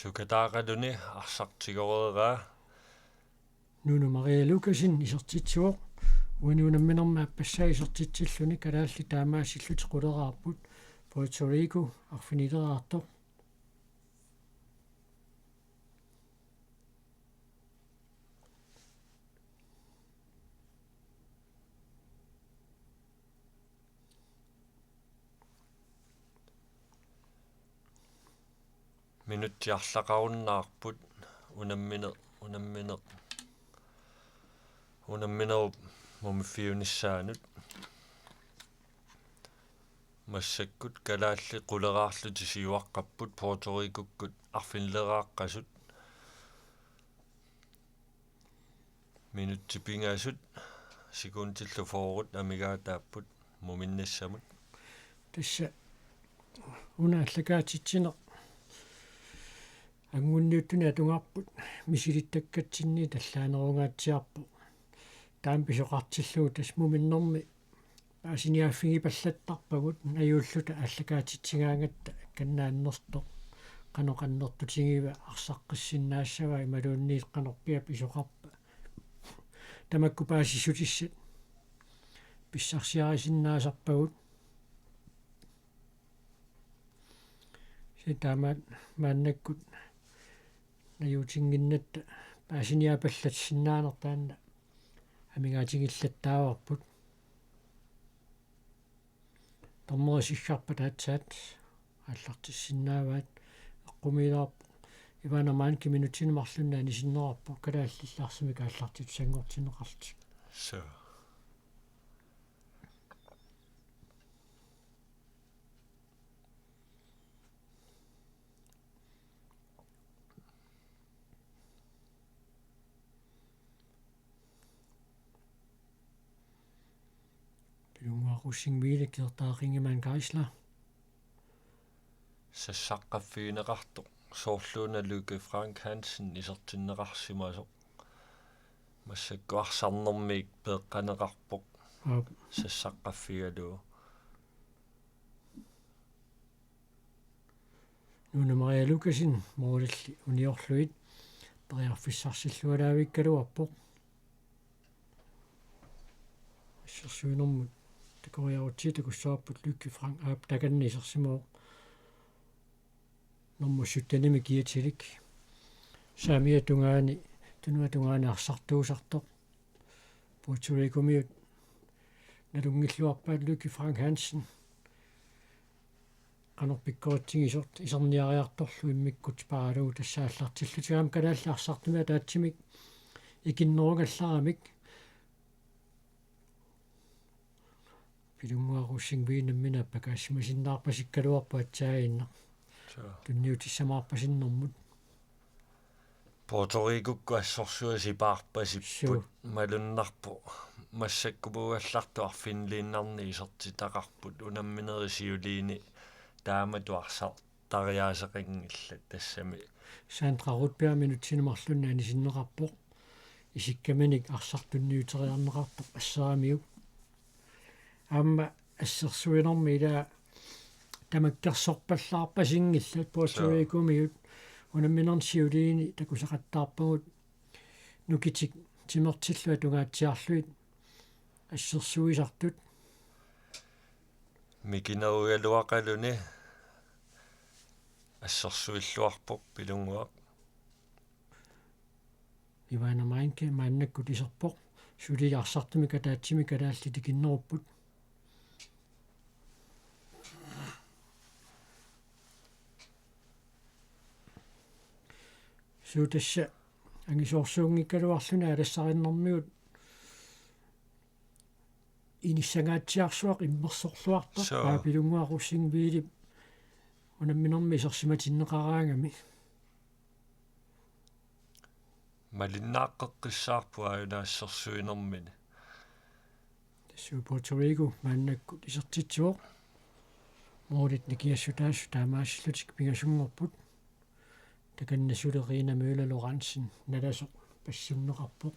Sukataaqaluni arsaq tigoreeraa. Nuno Maria Lukassen isertitsivoq. Uani unamminermi aappassaa isertitsilluni kalaallit taamaasillutik quleraarput. Puerto Rico arfinileraartoq. Minutsit arlaqarunnaarput unammine-, unammine-, unamminerup mumiffiunissaanut. Massakkut kalaallit quleraarlutik siuaqqapput Puerto Ricokkut arfinileraaqqasut. Minutsit pingasut, sekundillu fyrre amigaataapput muminnissamut. Tassa una aallakaatitsineq angunniuttunik atugarput misilittakkatsinni tallaanerungaatsiarpoq. Taama pisoqartillugu tassa muminnermi paasiniaaffigipallattarpagut najuulluta aallakaatitsigaangatta kannaannertoq qanoq annertutigiva arsaqqissinnaassavat imaluunniit qanorpiaq pisoqarpa. Tamakku paasissutissat pissarsiarisinnaasarpagut. Kisianni taamaat maannakkut najuutinnginnatta paasiniaapallatsinnaaneq taanna amigaatigilaattaavarput. Dommeri siggarpat aatsaat aallartissinnaavaat. Eqqumiilaarpoq. Ivana Manke minutsini marlunni anisinnerarpoq kalaallillu arsamik aallartitut sanngortinneqarlutik. Suu. Pilunnguaq Rosing-Hvide, Gerda Ringemann Geisler. Sassaqqaffigineqartoq soorluuna Lykke Frank Hansen isertinneqarsimasoq. Massakkut arsarnermik peeqqaneqarpoq. Aap. Sassaqqaffigalugu. Nuno Maria Lukassen moorlilli uniorlugit periarfissarsillualaavikkaluarpoq. Assersuinermut takoriarutsigit takussavarput Lykke Frank, aap, takanna isersimavoq. Nummer syttenimi kiatilik. Saamiata tungaani, tunuata tungaani arsartuusartoq. Puerto Ricomiut nalunngilluarpaat Lykke Frank Hansen. Qanoq pikkoritsigisoq iserniariartorlu immikkut paaralugu tassa aallartillutik aamma kalaallit arsartumik ataatsimik ikinnerugallaramik. Pilunnguaq Rosing-Hvide nammineq appakaasimasinnaarpasikkaluarpoq aatsaannguaq. Suu. Tunniutissamaarpasinnermut. Puerto Ricokkut assorsuaq sipaarpasipput. Suu. Malunnarpoq. Massakkumut uagut allartut arfiniliinnarnik isertitaqarput. Unamminerit siuliini taamatut arsartariaaseqanngillat tassami. Sandra Rudberg minutsini marlunni anisinneqarpoq. Isikkaminik arsaq tunniuteriarneqartoq asseramiuk. Aamma assersuinermi ila tamakkersorpallaarpasinngillat Puerto Suu. Ricomiut unamminerni siuliini takusaqattaarpagut nukitik timertillu atungaatsiarlugit assersuisartut. Mikinerugaluaqaluni assersuilluarpoq Pilunnguaq. Ivana Manke maannakkut iserpoq. Suli arsartumik ataatsimik kalaallit ikinnerupput. Suu, tassa angisoorsuunngikkaluarluni alassarinnermigut inissangaatsiarsuaq immersorluartoq. Suu. Paapilunnguaq Rosing Hvidip unamminermi isersimatinneqaraangami. Malinnaaqqeqqissaarpoq aajuna assersuinermini. Tassa Puerto Rico maannakkut isertitsivoq. Målit nikingassutaasut taamaasillutik pingasunngorput. Takanna suli Rina Møller Lorentzen nalasoq passunneqarpoq.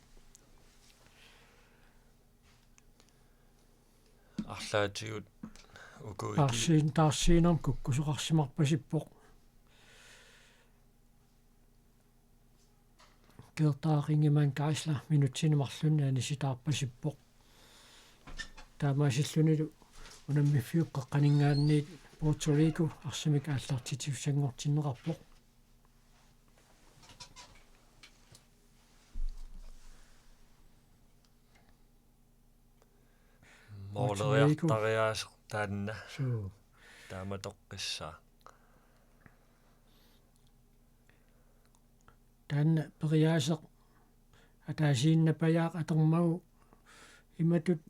Arlaatigut uku iki- Taarsiin-, taarsiinermut kukkusoqarsimarpasippoq. Gerda Ringemann Geisler minutsini marlunni anisitaarpasippoq. Taamaasillunilu unammiffiup qeqqaninngaanniit Puerto Rico arsamik aallartitsisussanngortinneqarpoq. Måleriartariaaseq taanna. Suu. Taamatoqqissaaq. Taanna periaaseq ataasiinnapajaaq atormagu imatut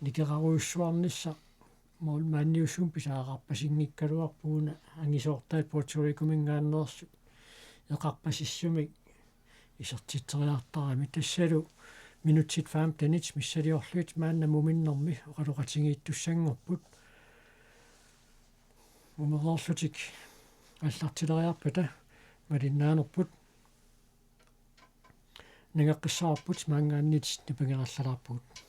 nikerarujussuarnissaq målmandiusumik pisariaqarpasinngikkaluarpoq, una angisoortaat Puerto Ricominngaanneersut eqarpasissumik isertitseriartarami. Tassalu minutsit femtenit missiliorlugit maanna muminnermi oqaloqatigiittussanngorput. Mumereerlutik aallartileriarpata malinnaanerput. Nangeqqissaarput, maanngaanniit nipangerallalaarpugut.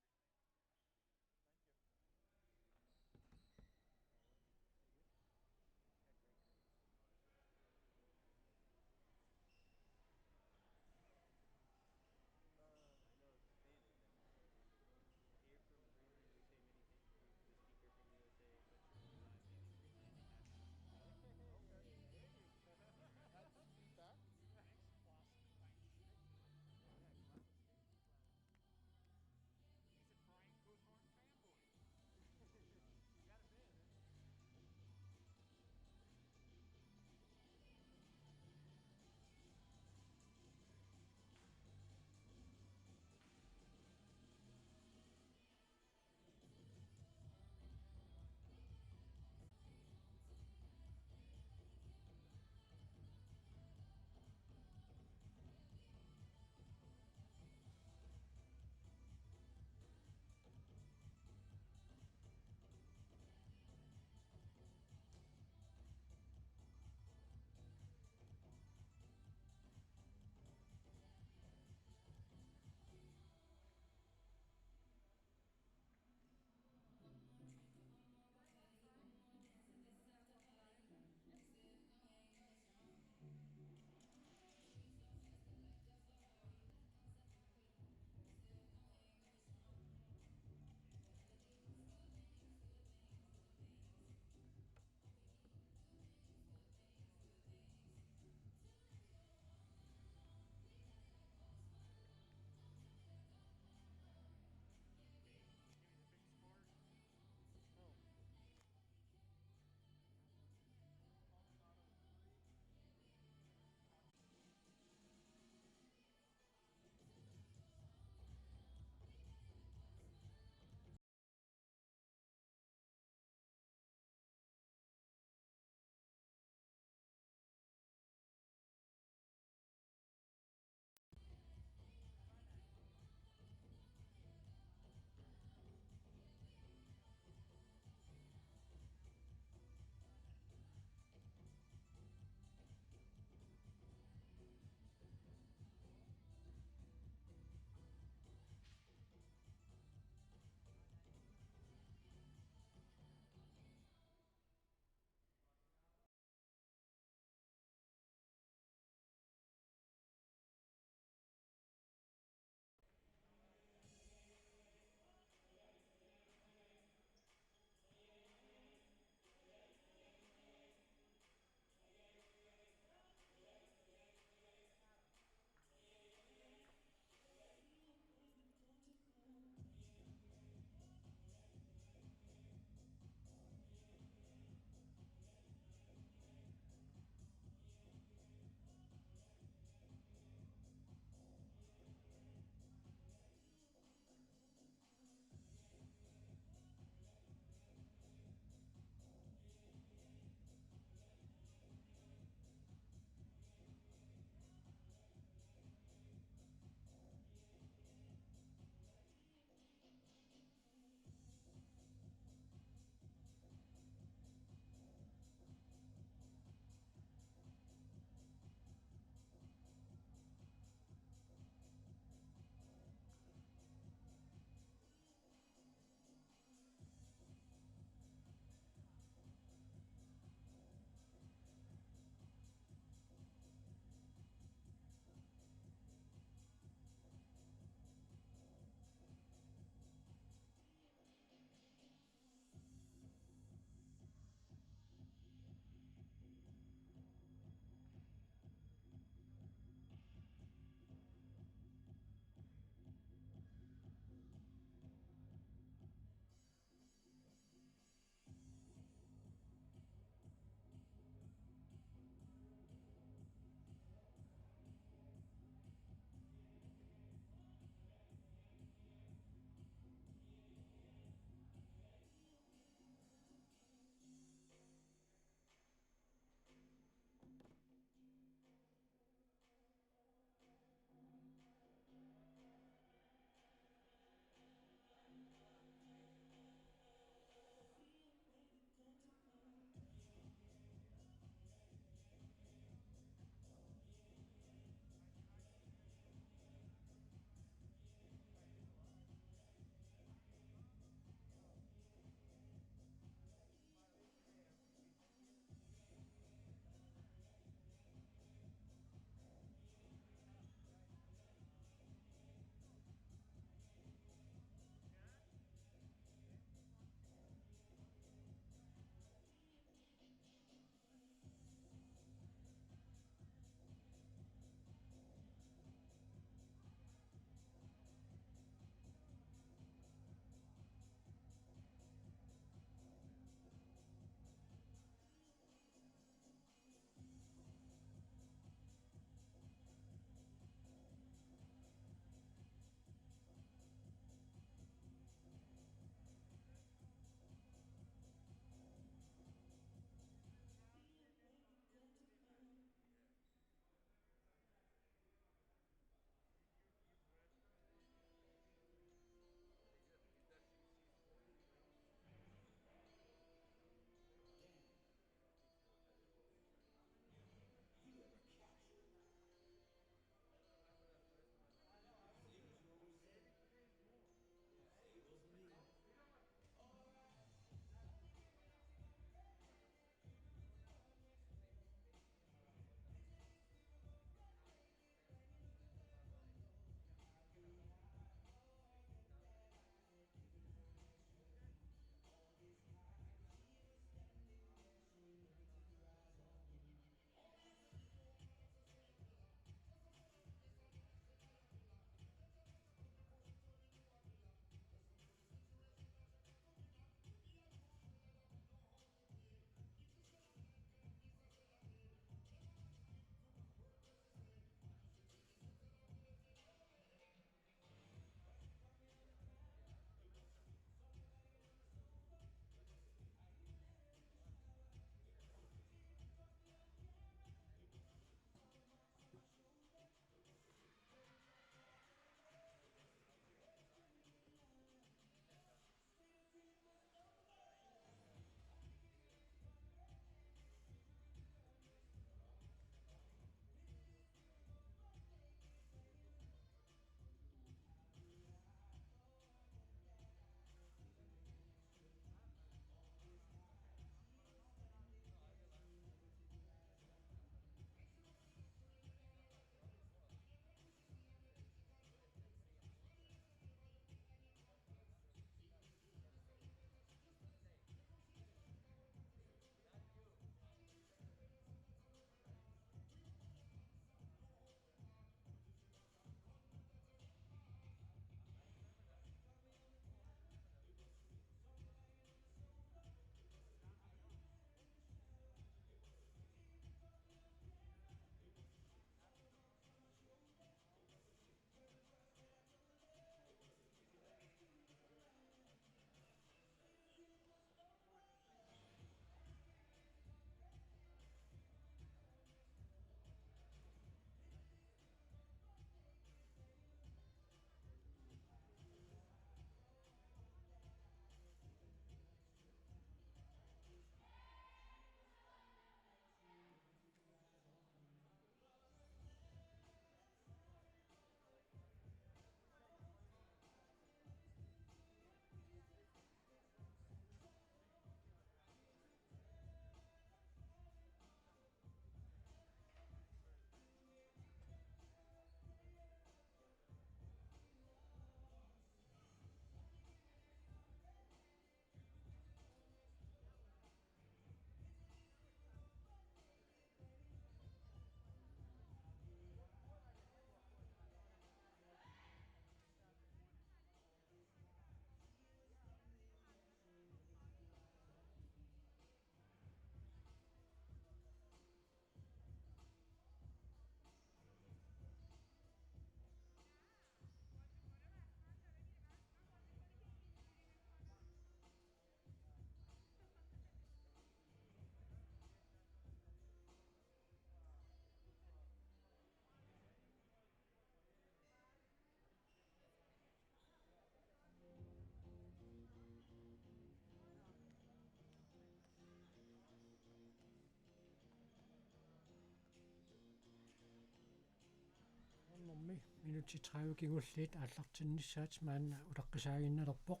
Minutsit tredive kingulliit aallartinnissaat maanna utaqqisaaginnalerpoq.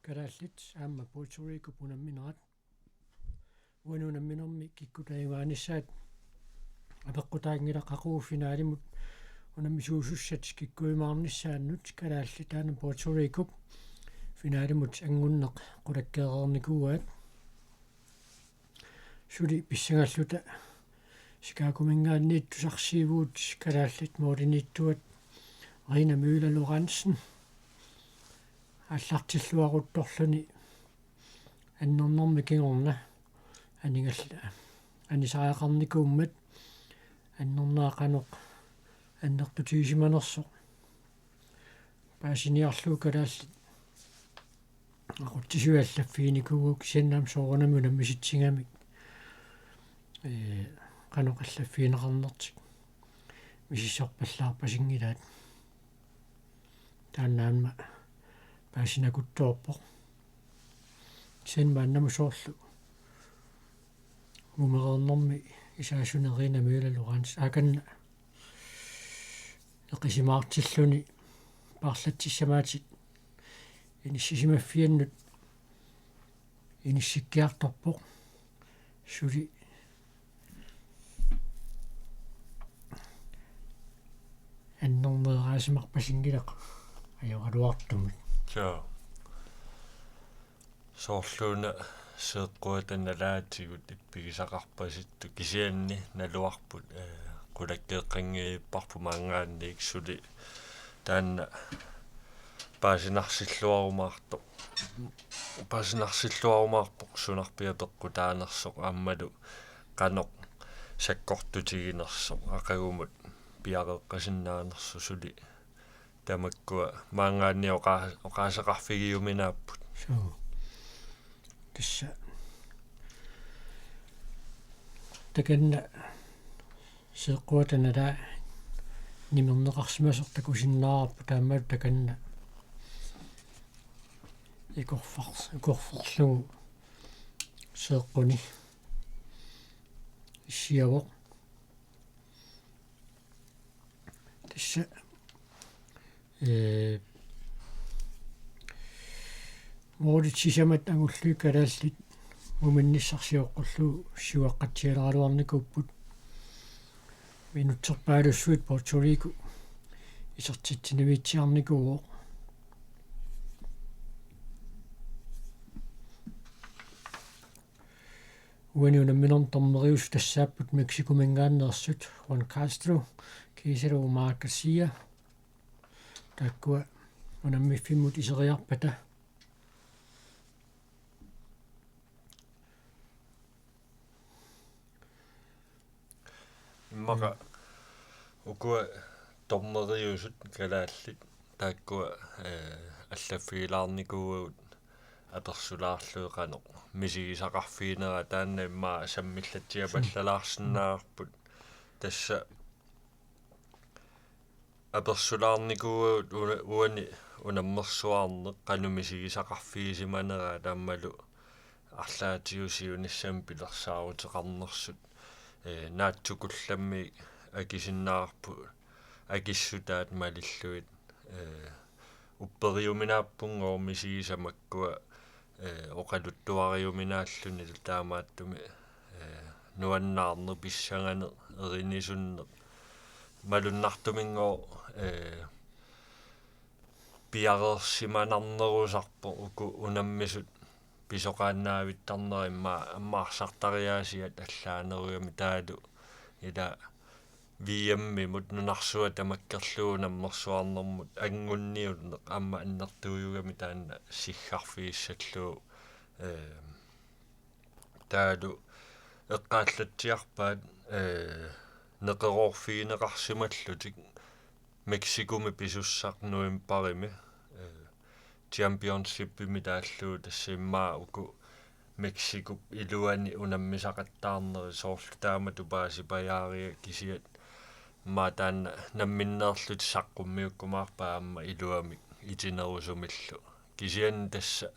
Kalaallit aamma Puerto Ricop unamminerat. Uani unamminermi kikkut ajugaanissaat apeqqutaanngilaq, aqagu finalimut unammisuusussat kikkuujumaarnissaannut. Kalaallit taanna Puerto Ricop finalimut angunneq qulakkeereernikuuaat. Suli pissangalluta Chicagominngaanniit tusarsiivugut kalaallit måliniittuat Rina Møller Lorentzen aallartilluaruttorluni annernermi kingorna aningall-, anisariaqarnikuummat annernera qanoq annertutigisimanersoq. Paasiniarlugu kalaallit aqutsisui allaffiginikuuagut, kisianni aamma soorunami unammisitsigamik, ee, qanoq allaffigineqarnertik misissorpallaarpasinngilaat. Taanna aamma paasinakuttoorpoq. Kisianni maannamut soorlu uumereernermi isaasuni Rina Møller Lorentzen akanna eqisimaartilluni paarlatsissamaatit inissisimaffiannut inissikkiartorpoq. Suli annermeeraasimarpasinngilaq ajoraluartumik. Joo. Soorluuna seeqquata nalaatigut ippigisaqarpasittut, kisianni naluarput, ee, qulakkeeqqanngilluinnarparput maanngaanniit, suli taanna paasinarsilluarumaartoq, paasinarsilluarumaarpoq sunarpiaq peqqutaanersoq aammalu qanoq sakkortutiginersoq aqagumut piareeqqasinnaanersoq. Suli tamakkua maanngaanniit oqa-, oqaaseqarfigiuminaapput. Suu. Tassa takanna seeqquata nalaa nimerneqarsimasoq takusinnaavarput, taamaammat takanna ikorfars-, ikorfarlugu seeqquni issiavoq. Tassa, ee, målit sisamat angullugit kalaallit muminnissarsioqqullugu siuaqqatsialeraluarnikuupput. Minutserpaalussuit Puerto Rico isertitsinaviitsiarnikuuvoq. Uani unamminermi dommeriusut tassaapput Mexicominngaanneersut Juan Castro kiisalu Omar Garcia. Taakkua unammiffimmut iseriarpata. Immaqa ukua dommeriusut kalaallit taakkua, ee, allaffigilaarnikuuagut apersulaarlugit qanoq misigisaqarfiginera, taanna immaqa sammillatsiapallalaarsinnaavarput. Tassa apersulaarnikuuagut una-, uani unammersuarneq qanoq misigisaqarfigisimanikkit aammalu arlaatigut siunissami pilersaaruteqarnersut, ee, naatsukullammik akisinnaavarput akissutaat malillugit, ee, upperiuminaappunngooq misigisat makkua, ee, oqaluttuariuminaalluni, taamaattumik, ee, nuannaarneq, pissanganeq, erinisunneq malunnartuminngooq, ee, piareersimanarnerusarpoq uku unammisut pisoqaannaavittarnerat immaqa ammaarsartariaasiat allaanerugami, taavalu ila V M-imut nunarsuaq tamakkerlugu unammersuarnermut angunniunneq aamma annertuujugami taanna siggarfigissallugu, ee, taavalu eqqaallatsiarpaat, ee, neqeroorfigineqarsimallutik Mexicomi pisussaq novembarimi, ee, championshipimi taallugu, tassa immaqa uku Mexicop iluani unammisaqattaarnerit, soorlu taamatut paasipajaariga, kisianni immaqa taanna namminneerlutik saqqummiukkumaarpaat aamma iluamik itinerusumillu. Kisianni tassa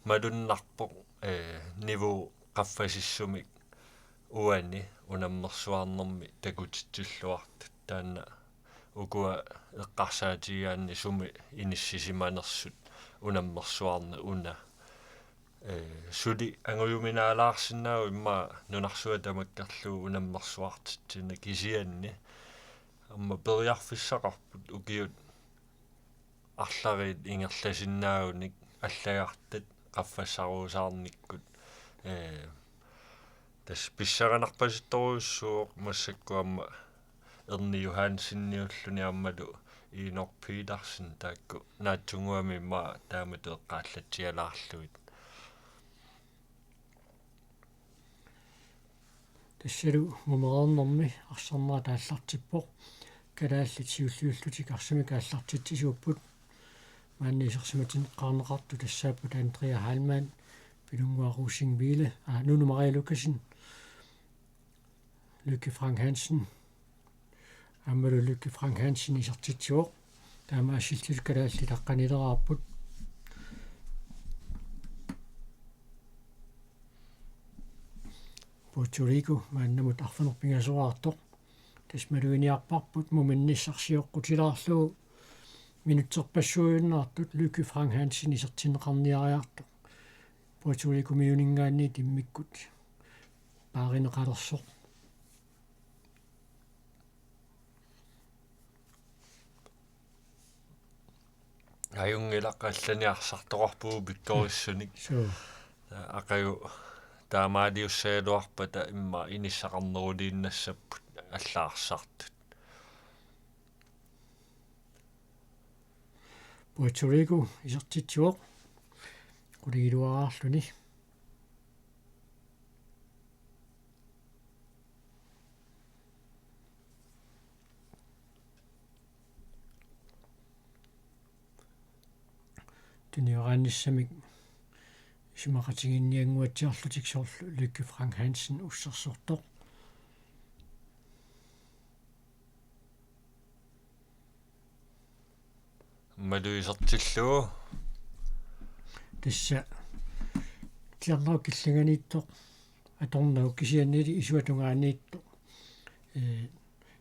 malunnarpoq, ee, niveau qaffasissumik uani unammersuarnermi takutitsilluartut, taanna Ukua eqqarsaatigigaanni sumi inissisimanersut unammersuarneq una. Ee, suli angujuminaalaarsinnaavoq immaqa nunarsuaq tamakkerlugu unammersuartitsineq, kisianni aamma periarfissaqarput ukiut arlallit ingerlasinnaagunik allagartat qaffassaruusaarnikkut. Ee, tassa pissanganarpasittorujussuuvoq massakkut aamma Erni Johanseniulluni aammalu Enok Petersen, taakku naatsunnguamik immaqa taamatut eqqaallatsialaarlugit. Tassalu mumereernermi arsarnerat aallartippoq. Kalaallit siulliullutik arsamik aallartitsisuupput. Maanna isersimatinneqarneqartut tassaapput Andrea Heilmann, Pilunnguaq Rosing-Wille, aa, Nunu Maria Lukassen, Lykke Frank Hansen, aammalu Lykke Frank Hansen isertitsivoq. Taamaasilluni kalaallit aqqanileraarput. Puerto Rico maannamut arfineq-pingasoraartoq. Tassa maluginiarparput muminnissaq sioqqutilaarlugu minutserpassuujunnaartut Lykke Frank Hansen isertinneqarniariartoq. Puerto Ricomiuninngaanniit immikkut paarineqalersoq. Ajunngilaq, allani arsartoqarpugut pikkorissunik. Suu. Aqagu taamaaliussagaluarpata immaqa inissaqarneruliinnassapput alla arsartut. Puerto Rico isertitsivoq qulingiluaraarluni. Tunioraannissamik isumaqatigiinniannguatsiarlutik soorlu Lykke Frank Hansen ussersortoq. Aammalu isertillugu. Tassa tiarnarup killinganiittoq atornagu, kisiannili isuata tungaaniittoq. Ee,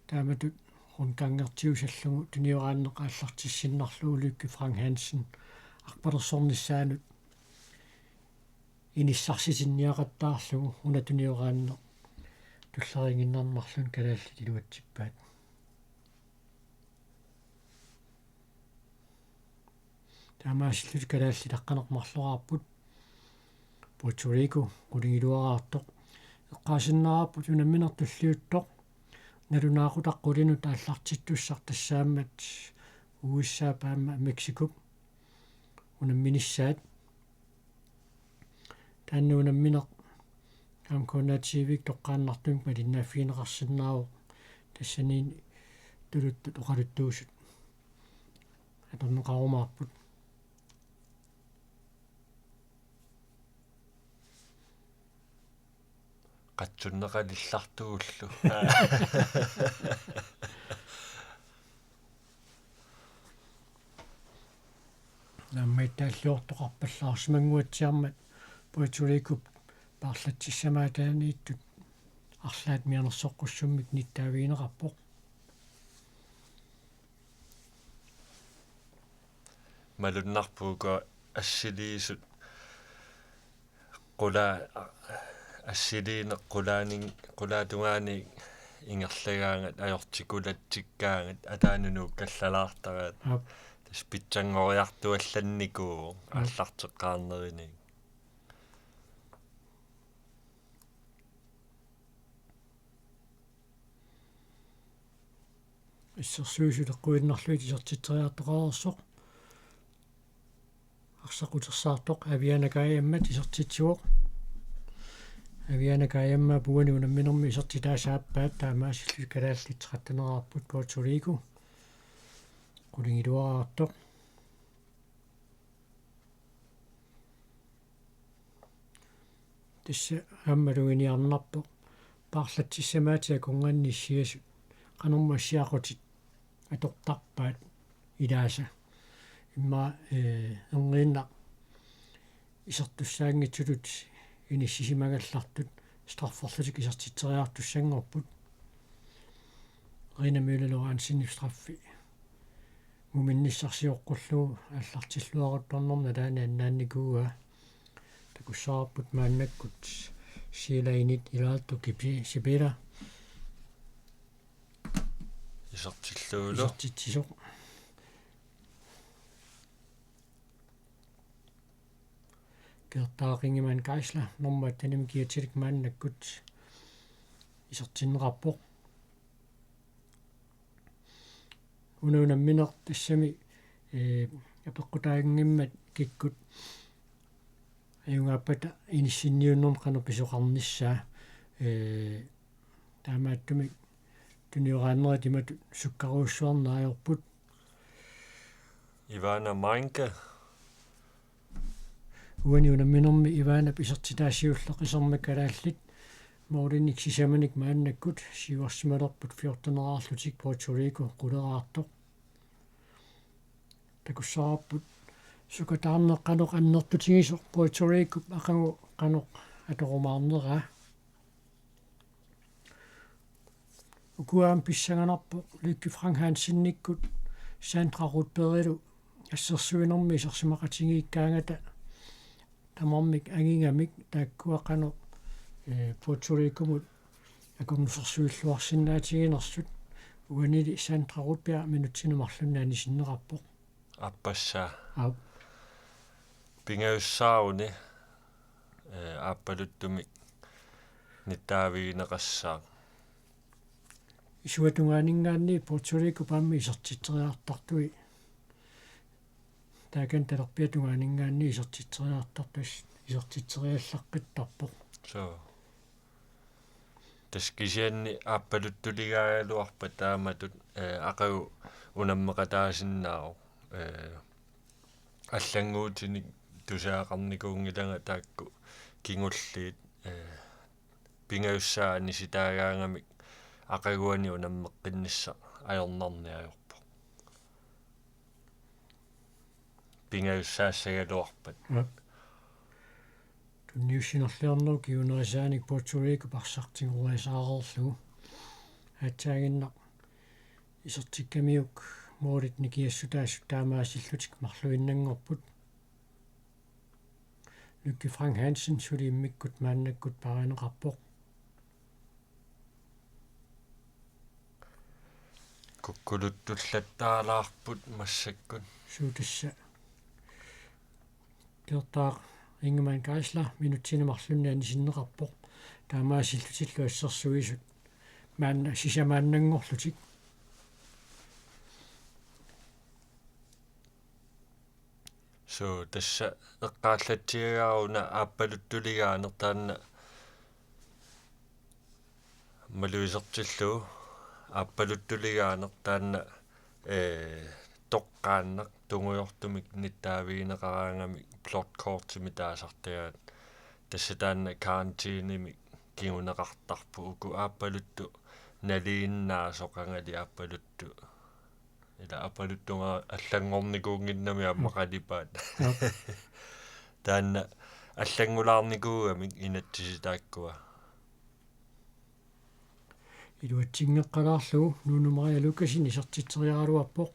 taamatut rundgangertiusallugu tunioraanneq aallartissinnarlugu Lykke Frank Hansen arpalersornissaanut inissarsitinniaqattaarlugu una tunioraanneq tulleriiginnarniarluni kalaallit iluatsippaat. Taamaasillutik kalaallit aqqaneq-marloraarput. Puerto Rico qulingiluaraartoq. Eqqaasinnaavarput unammineq tulliuttoq nalunaaqutaq qulinut aallartittussaq tassaammat U S A-p aamma Mexicop unamminissaat. Taanna unammineq aamma K N R T V-p toqqaannartumik malinnaaffigineqarsinnaavoq, tassani tuluttut oqaluttuusut atorneqarumaarput. Qatsunneqalillartugullu. Naammagittaalliortoqarpallaarsimannguatsiarmat Puerto Ricop paarlatsissamaataaniittut arlaat mianersoqqussummik nittaavigineqarpoq. Malunnarpoq uku assiliisut qula-, assiliineq qulaanin-, qulaatungaani ingerlagaangat ajortikulatsikkaangat ataanut nuukkallalaartaraat. Aap. Tassa pitsanngoriartuallannikuuvoq. Aap. Aallarteqqaarnerinik. Assersuisut eqquinnarlugit isertitseriartoqareersoq. Arsaq utersaartoq Aviana Kajammat isertitsivoq. Aviana Kajammaap uani unamminermi isertitaasa aappaat, taamaasillutik kalaallit tretten-eraarput Puerto Rico qulingiluaraartoq. Tassa aamma maluginiarnarpoq paarlatsissamaatit akornanni issiasut qanormi assiaqutit atortarpaat ilaasa. Immaqa, ee, erniinnaq isertussaanngitsutut inissisimagallartut strafferlutik isertitseriartussanngorput. Rina Møller Lorentzen straffi muminnissaq sioqqullugu aallartilluaruttornermi nalaani annaannikuuaa. Takussavarput maannakkut Silainit Ilarto Kipi Sipila. Isertillugulu. Isertitsisoq. Gertaq Ingemann Geisler, nummer attenimik kiatsilik maannakkut isertinneqarpoq. Una unammineq tassami, ee, apeqqutaanngimmat kikkut ajugaappata inissinniunnermut qanoq pisoqarnissaa, ee, taamaattumik tunioraannerit imatut sukkarujussuarneq ajorput. Ivana Meinke. Uani unamminermi Ivanap isertitaa siulleq isermat kalaallit målinik sisamanik maannakkut siuarsimalerput fjorteneraarlutik Puerto Rico quleraartoq. Takussavarput sukataarneq qanoq annertutigisoq Puerto Ricop aqagu qanoq atorumaarneraa. Ukua aamma pissanganarpoq Lykke Frank Hansenikkut Sandra Rudbergilu assersuinermi isersimaqatigiikkaangata tamarmik angigamik taakkua qanoq, ee, Puerto Ricomut akornusersuilluarsinnaatiginersut. Uanili Sandra Rudberg minutsini marlunni anisinneqarpoq. Aappassaa. Aap. Pingajussaaruni, ee, aappaluttumik nittaavigineqassaaq. Isuata tungaaninngaanniit Puerto Ricop aamma isertitseriartartui. Taakani talerpiata tungaaninngaanniit isertitseriartartut isertitseriallaqqittarpoq. Soo. Tassa kisianni aappaluttuligaagaluarpat taamatut, ee, aqagu unammeqataasinnaavoq. Ee, allannguutinik tusagaqarnikuunngilanga taakku kingulliit, ee, pingajussaat anisitaagaangamik aqaguani unammeqqinnissaq ajornarneq ajorpoq. Pingajussaassagaluarpat. Ja. Tunniussinerliornerup kingunerisaanik Puerto Ricop arsaq tigoriasaareerlugu. Aatsaaginnaq isertikkamiuk målit nikiassutaasut taamaasillutik marluinnanngorput. Lykke Frank Hansen suli immikkut maannakkut paarineqarpoq. Kukkuluttulattaalaarput massakkut. Suu tassa. Gertaq Ingemann Geisler minutsini marlunni anisinneqarpoq. Taamaasillutillu assersuisut. Maanna sisamaannanngorlutik. Suu, tassa eqqaallatsiagaara una aappaluttuligaaneq taanna maluisertillugu aappaluttuligaaneq taanna, ee, toqqaannaq tungujortumik nittaavigineqaraangamik blåt kortimik taasartagaat. Tassa taanna karantænemik kinguneqartarpoq uku aappaluttut nalinginnaasoq qangali aappaluttut. Ila aappaluttunga allanngornikuunnginnami aamma qalipaat. Joo. Taanna allanngulaarnikuugamik inatsisit taakkua. Iluatsinngeqqalaarlugu Nuunu Maria Lukassen isertitseriaraluarpoq.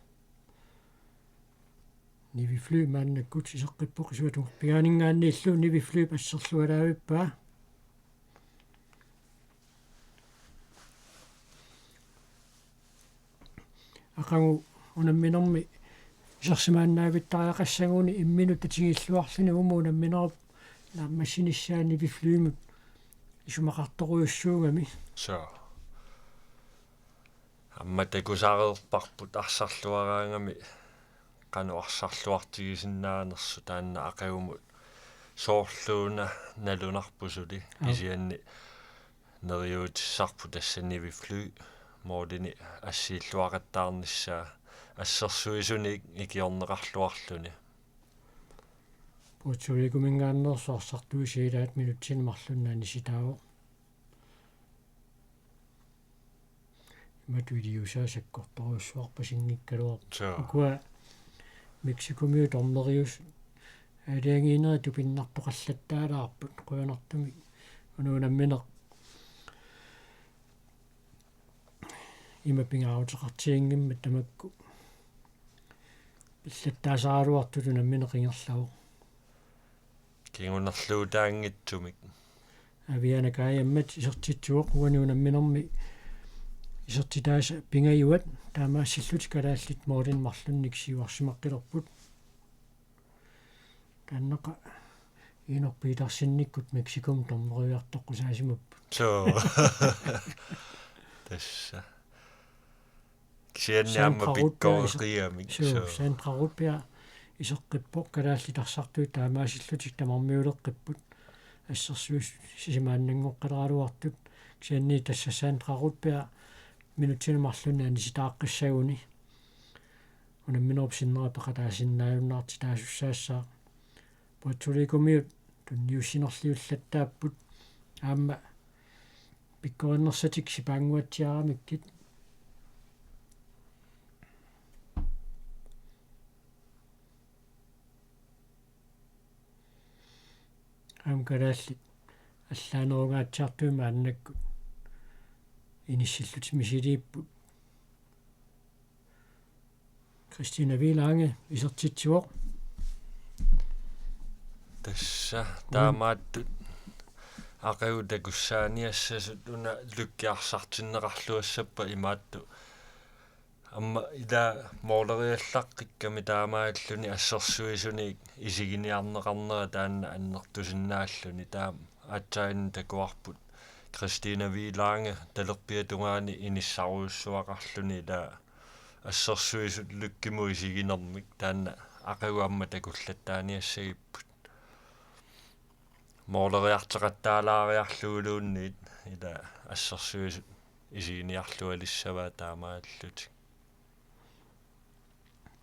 Nivi Fly maannakkut iseqqippoq isuata tungaaninngaanniillu Nivi Flyp asserlualaavippaa. Aqagu unamminermi isersimaannaavittariaqassaguni imminut tatigilluarluni uuma unamminerup naammassinissaa Nivi Flymut isumaqartorujussuugami. Soo. Aamma takusareerparput arsarluaraangami qanoq arsarluartigisinnaanersoq taanna aqagumut soorluuna nalunarpoq suli. Aap. Kisianni neriuutissarput tassa Nivi Fly målini assiilluaqattaarnissaa assersuisunik ikiorneqarluarluni. Puerto Ricominngaanneersoq arsartuisa ilaat minutsini marlunni anisitaavoq. Imatut iliuusaa sakkortorujussuarpasinngikkaluarpoq. Joo. Ukua Mexicomiut dommeriusut aalajangiinerit tupinnartoqallattaalaarput qujanartumik una unammineq. ima pingaaruteqartiginngimmat tamakku pillattaasaraluartut unammineq ingerlavoq. Kingunerluutaanngitsumik. Aviana Kajammat isertitsivoq, uani unamminermi isertitaasa pingajuat taamaassillutik kalaallit målinik marlunnik siuarsimaqqilerput. Taannaqa Inuk Petersenikkut Mexicomut dommereriartoqqusaasimapput. Suu. Tassa. Kisianni aamma Sandra Rudberg iso-, pikkoreqiamik, suu, suu. Sandra Rudberg iseqqippoq, kalaallit arsartuut taamaasillutik tamarmiuleqqipput. Assersuisut sisimaannanngoqqileraluartut. Kisianni tassa Sandra Rudberg minutsini marlunni anisitaaqqissaguni unamminerup sinnera peqataasinnaajunnaartitaasussaassaaq. Puerto Ricomiut tunniussinerliullattaapput. Aamma pikkorinnersatik sipaannguatsiaramikkit. Aamma kalaallit allaanerungaatsiartut maannakkut inissillutik misiliipput. Christina Wielange isertitsivoq. Tassa, mm, taamaattut aqagu takussaaniassasut una Lykke arsartinneqarluassappat imaattoq. Aamma ila måleriallaqqikkami taamaalilluni assersuisunik isiginiarneqarnera taanna annertusinnaalluni, taama aatsaannguaq takuarput Christina Wielange talerpiata tungaani inissarujussuaqarluni ila assersuisut Lykkemut isiginermik, taanna aqagu aamma takullattaaniassagipput. Måleriartoqattaalaariarluguluunniit ila assersuisut isiginiarlualissavaat taamaalillutik.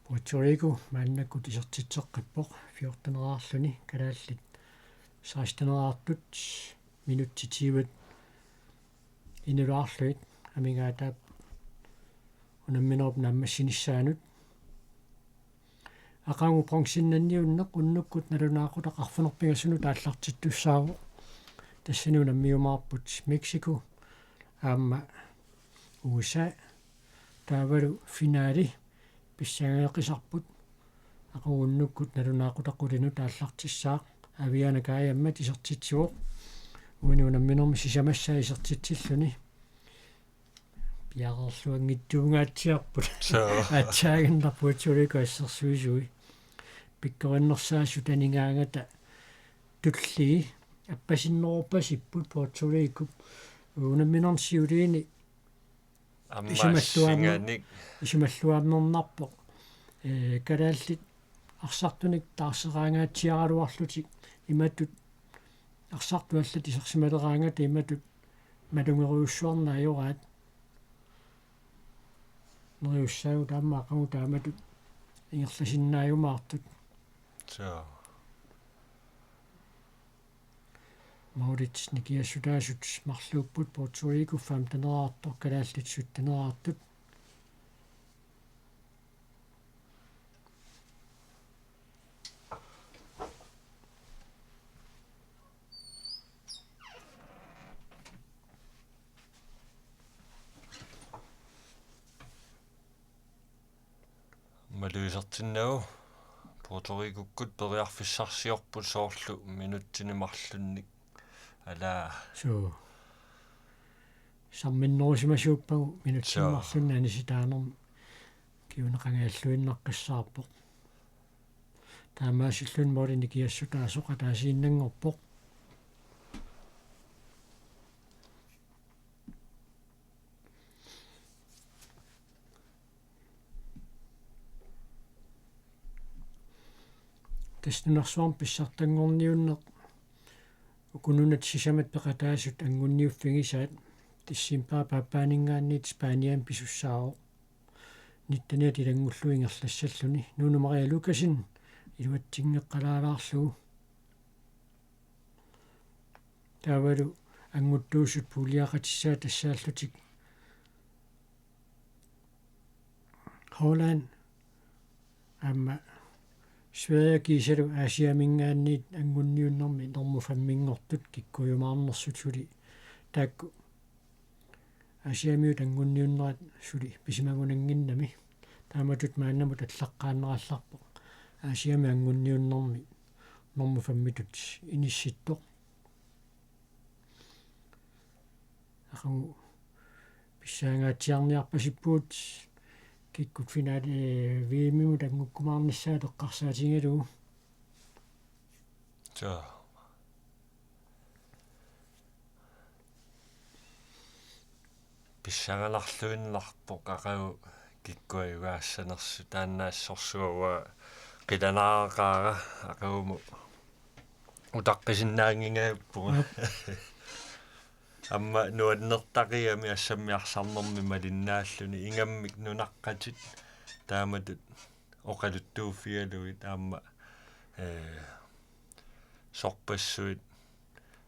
Puerto Rico maannakkut isertitseqqippoq fjorteneraarluni, kalaallit seksteneraartut minutsit tyvet inulaarlugit amigaataapput unamminerup naammassinissaanut. Aqagu bronzennanniunneq unnukkut nalunaaqutaq arfineq-pingasunut aallartittussaavoq. Tassani unammiumaarput Mexico aamma U S A. Taavalu finaali pissangageqisarput. Aqagu unnukkut nalunaaqutaq qulinut aallartissaaq. Aviana Kajammat isertitsivoq, uani unamminermi sisamassaa isertitsilluni. Piareerluanngitsuungaatsiarput. Suu. Aatsaaginnaq Puerto Rico assersuisui. Pikkorinnersaasut anigaangata tullii appasinnerorpasipput Puerto Ricop. Unamminermi siuliini isumalluaammer-, ammaassinganik, isumalluaammernarpoq. Ee, kalaallit arsartunik taarseraangaatsiaraluarlutik imatut arsartut allat isersimaleraangata imatut malugerujussuarneq ajoraat. Neriussaagut aamma aqagu taamatut ingerlasinnaajumaartut. Suu. Målit nikiassutaasut marluupput: Puerto Rico femteneraartoq, kalaallit sytteneraartut. Aammalu isertinnagu Puerto Ricokkut periarfissarsiorput soorlu minutsini marlunnik. Alaa. Suu. Samminnerusimasuuppagu minutsini, suu, marlunnik anisitaanermi kinguneqangajalluinnaqqissaarpoq. Taamaasilluni måli nikiassutaasoq ataasiinnanngorpoq. Tassa nunarsuarmi pissartanngorniunneq uku nunat sisamat peqataasut angunniuffigisaat decembarip aappaaninngaanniit Spaniami pisussaavoq. Nitteniat ilanngullugu ingerlassalluni Nunu Maria Lukassen iluatsinngeqqalaalaarlugu. Taavalu annguttuusut puljaqatissaat tassaallutik Holland aamma Sverige kiisalu Asiaminngaanniit angunniunnermi normu femminngortut kikkuujumaarnersut suli taakku Asiamiut anguniunnerat suli pisimagunannginnami. Taamatut maannamut allaqqaannarallarpoq. Asiami anguniunnermi normu femmitut inissittoq. Aqagu pissaangaatsiarniarpasippugut kikkut finale, eh, V M-imut angukkumaarnissaat eqqarsaatigalugu. Suu. Pissanganarluinnarpoq aqagu kikkut ajugaassanersut, taanna assorsuaq qilanaaqaara aqagumut utaqqisinnaanngingajappunga. Aap. Aamma nuannertaqigami assammiarsarnermi malinnaalluni ingammik nunaqqatit taamatut oqaluttuuffigalugit aamma, eh, sorpassuit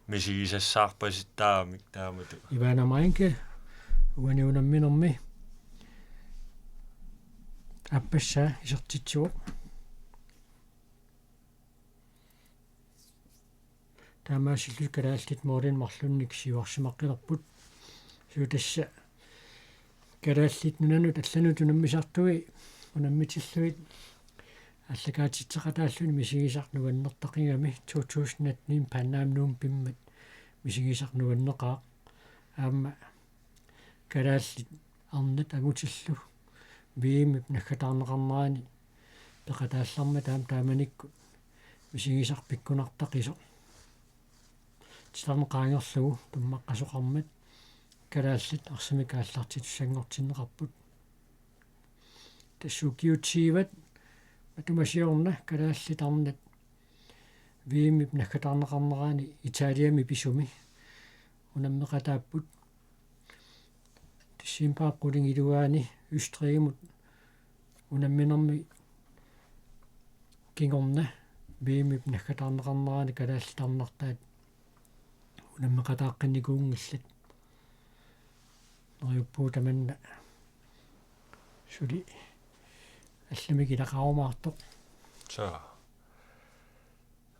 misigisassaarpasittaramik taamatut. Ivana Meinke, uani unamminermi aappassaa isertitsivoq. Taamaasillutik kalaallit målinik marlunnik siuarsimaqqilerput. Suu, tassa Kalaallit Nunanut allanut unammisartui unammitillugit aallakaatitseqataalluni misigisaq nuannertaqigami, to tusind atten Pan Am-imut pimmat misigisaq nuanneqaaq. Aamma kalaallit arnat angutillu V M-ip naggataarneqarnerani peqataallarmata aamma taamanikkut misigisaq pikkunartaqisoq. Titarneq qaangerlugu tummaqqasoqarmat kalaallit arsamik aallartitussanngortinneqarput. Tassa ukiut tyvet matuma siorna kalaallit arnat V M-ip naggataarneqarnerani Italiami pisumi unammeqataapput. Decembarip qulingiluaani Østrigimut unamminermi kingorna V M-ip naggataarneqarnerani kalaallit arnartaat unammeqataaqqinnikuunngillat. Neriuppugut tamanna suli allamik ilaqarumaartoq. Suu.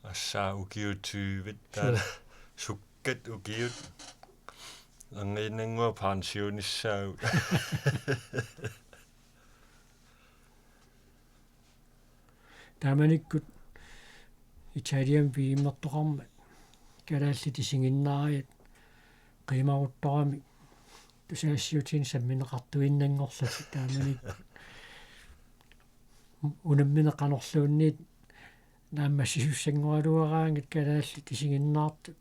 Tassa ukiut tyvet, suu, taava sukkat ukiut. Angiinnannguaq pensionissaagut. Taamanikkut Italiami V M-ertoqarmat kalaallit isiginnaariat qiimaruttoramik tusagassiuutitigut sammineqartuinnanngorlutik taamanikkut. Unammineq qanorluunniit naammassisussanngorluaraangat kalaallit isiginnaartut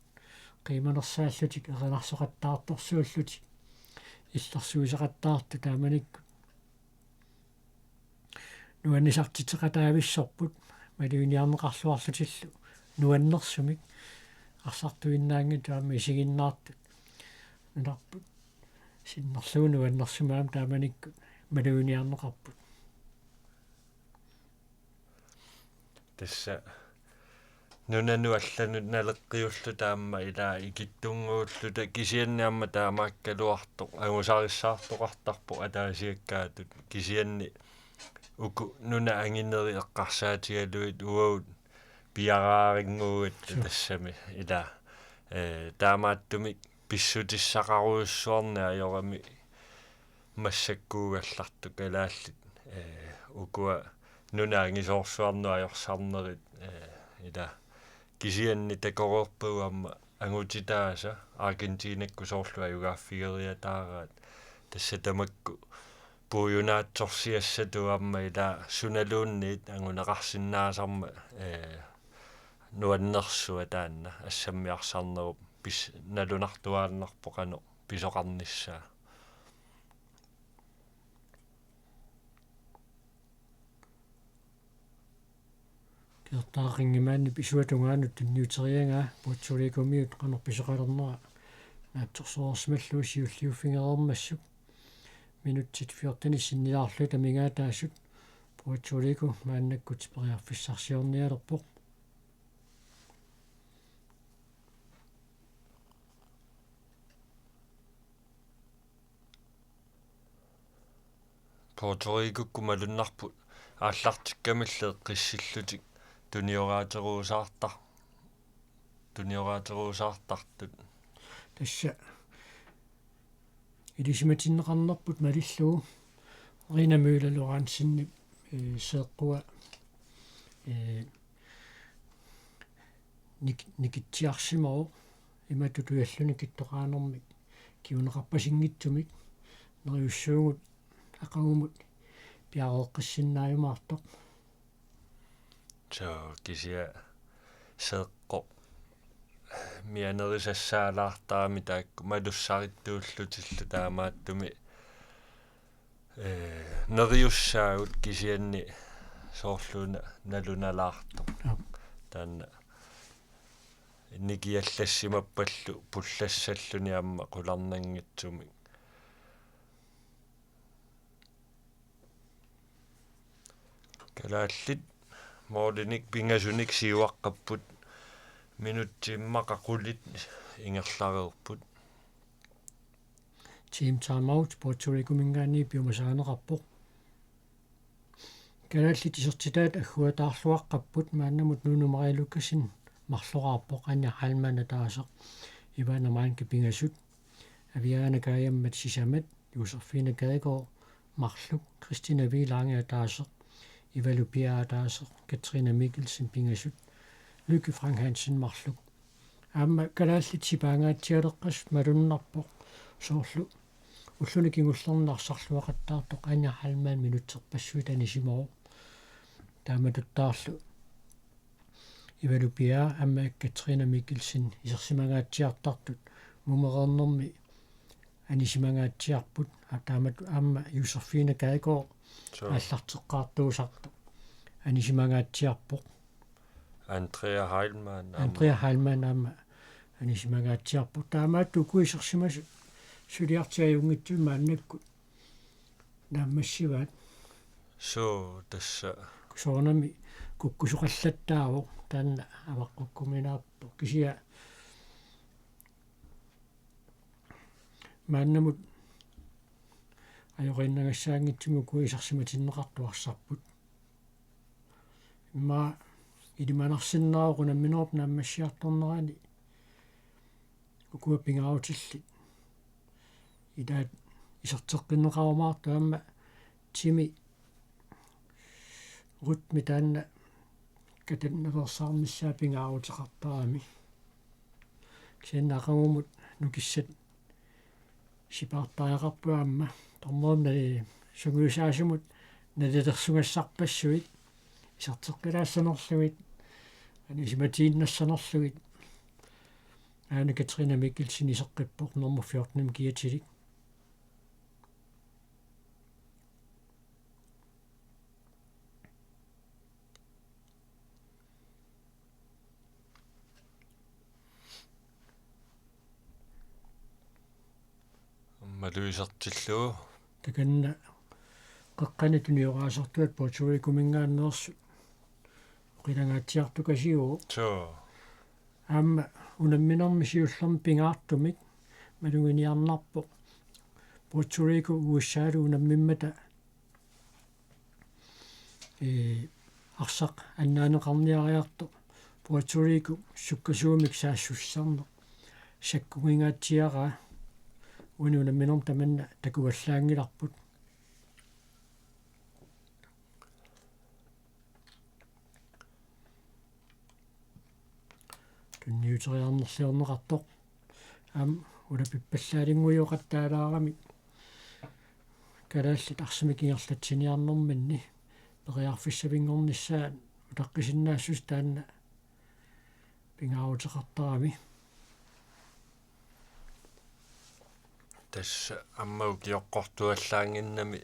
qiimanersaallutik erinarsoqattaartorsuullutik illersuisoqattaartut taamanikkut nuannisartitseqataavissorput maluginiarneqarluarlutillu nuannersumik arsartuinnaanngitsut aamma isiginnaartut nunarput sinnerlugu nuannersumik aamma taamanikkut maluginiarneqarput. Tassa nunanut allanut naleqqiulluta aamma ila ikittunnguulluta kisianni aamma taamaakkaluartoq angusarissaartoqartarpoq ataasiakkaatut kisianni uku nunat anginerit eqqarsaatigalugit uagut piaraarinnguugatta. Suu. Tassami ila, eh, taamaattumik pissutissaqarujussuarneq ajorami massakkuugallartoq kalaallit, eh, ukua nunat angisoorsuarnut ajorsarnerit, eh, ila kisianni takoreerpagut aamma angutitaasa Argentinakkut soorlu ajugaaffigeriataaraat, tassa tamakku puiunaatsorsiassatut aamma ila sunaluunniit anguneqarsinnaasarmat, eh, nuannersuaq taanna assammiarsarnerup pis-, nalunartuaannarpoq qanoq pisoqarnissaa. Kiortaaqingimaanni pisuata tungaanut tunniuteriagaa Puerto Ricomiut qanoq pisoqalernera naatsorsoreersimallugu siulliuffigereermassuk. Minutsit fjortenit sinnilaarlugit amigaataasut Puerto Rico maannakkut periarfissarsiornialerpoq. Puerto Ricokkut malunnarput aallartikkamillu eqqissillutik tunioraateruusaartar-, tunioraateruusaartartut. Tassa Ilisimatinneqarnerput malillugu Rina Møller Lorentzen, eh, Seeqqua, eh, nik-, nikitsiarsimavoq imatut tujalluni kittoqaanermik kinguneqarpasinngitsumik, neriussuugut aqagumut piareeqqissinnaajumaartoq. Soo, kisianni Seeqqoq mianerisassaalaartarami taakku malussarittuullutillu taamaattumik, eh, neriussaagut kisianni soorlu una nalunalaartoq. Aap. Taanna nikiallassimappallu pullassalluni aamma qularnanngitsumik. Kalaallit målinik pingasunik siuaqqapput, minutsit immaqa qulit ingerlareerput. Team timeout Puerto Ricominngaanniit piumasarineqarpoq. Kalaallit isertitaat agguataarluaqqapput, maannamut Nuno Maria Lukassen marloraarpoq, Anja Heilmann ataaseq, Ivana Meinke pingasut, Aviana Kajammat sisamat, Josefine Gadegaard marluk, Kristina Wee Lange ataaseq, Ivalu Pia ataaseq, Katrine Mikkelsen pingasut, Lykke Frank Hansen marluk. Aamma kalaallit sipaangaatsialeqqasut malunnarpoq, soorlu ulluni kingullerni arsarluaqattaartoq Anja Heilmann minutserpassuit anisimavoq. Taamatuttaarlu Ivalu Pia aamma Katrine Mikkelsen isersimangaatsiartartut mumereernermi anisimangaatsiarput, a-, taamatut aamma Josefine Gadegaard. Soo. Aallarteqqaartuusartoq anisimangaatsiarpoq. Andrea Heilmann aamma. Andrea Heilmann aamma anisimangaatsiarpoq. Taamaattoq uku isersimasut suliartiaajunngitsumik maannakkut naammassivaat. Soo, tassa. Soorunami kukkusoqallattaavoq, taanna avaqqukkuminaappoq. Kisianni maannamut ajoriinnagassaanngitsumik uku isersimatinneqartut arsarput. Immaqa ilimanarsinnaavoq unamminerup naammassiartornerani ukua pingaarutillit. Ilaat iserteqqinneqarumaartoq aamma timi rytmi taanna katannaveersaarnissaa pingaaruteqartarami. Kisianni aqagumut nukissat sipaartariaqarput aamma. Dommerimik nali-, sungiusaasumut nalilersugassarpassuit, iserteqqilaassanerlugit, anisimatiinnassanerlugit. Ane Katrine Mikkelsen iseqqippoq nummer fjortenimut kiatilik. Aammalu isertillugu. Takanna qeqqani tunioraasartuat Puerto Ricominngaanneersut oqilangaatsiartukasiuvoq. Soo. Aamma unamminermi siullermi pingaartumik maluginiarnarpoq Puerto Rico U S A-lu unammimmata, ee, arsaq annaaneqarniariartoq Puerto Rico sukkasuumik saassussisarneq sakkugingaatsiaraa. Uani unamminermi tamanna takuallaanngilarput. Tunniuteriarnerliorneqartoq. Aamma ulapippallaalinngujoqattaalaarami kalaallit arsamik ingerlatsiniarnerminni periarfissavinngornissaat utaqqisinnaassuseq taanna pingaaruteqartarami. Tassa aamma ukioqqortuallaannginnami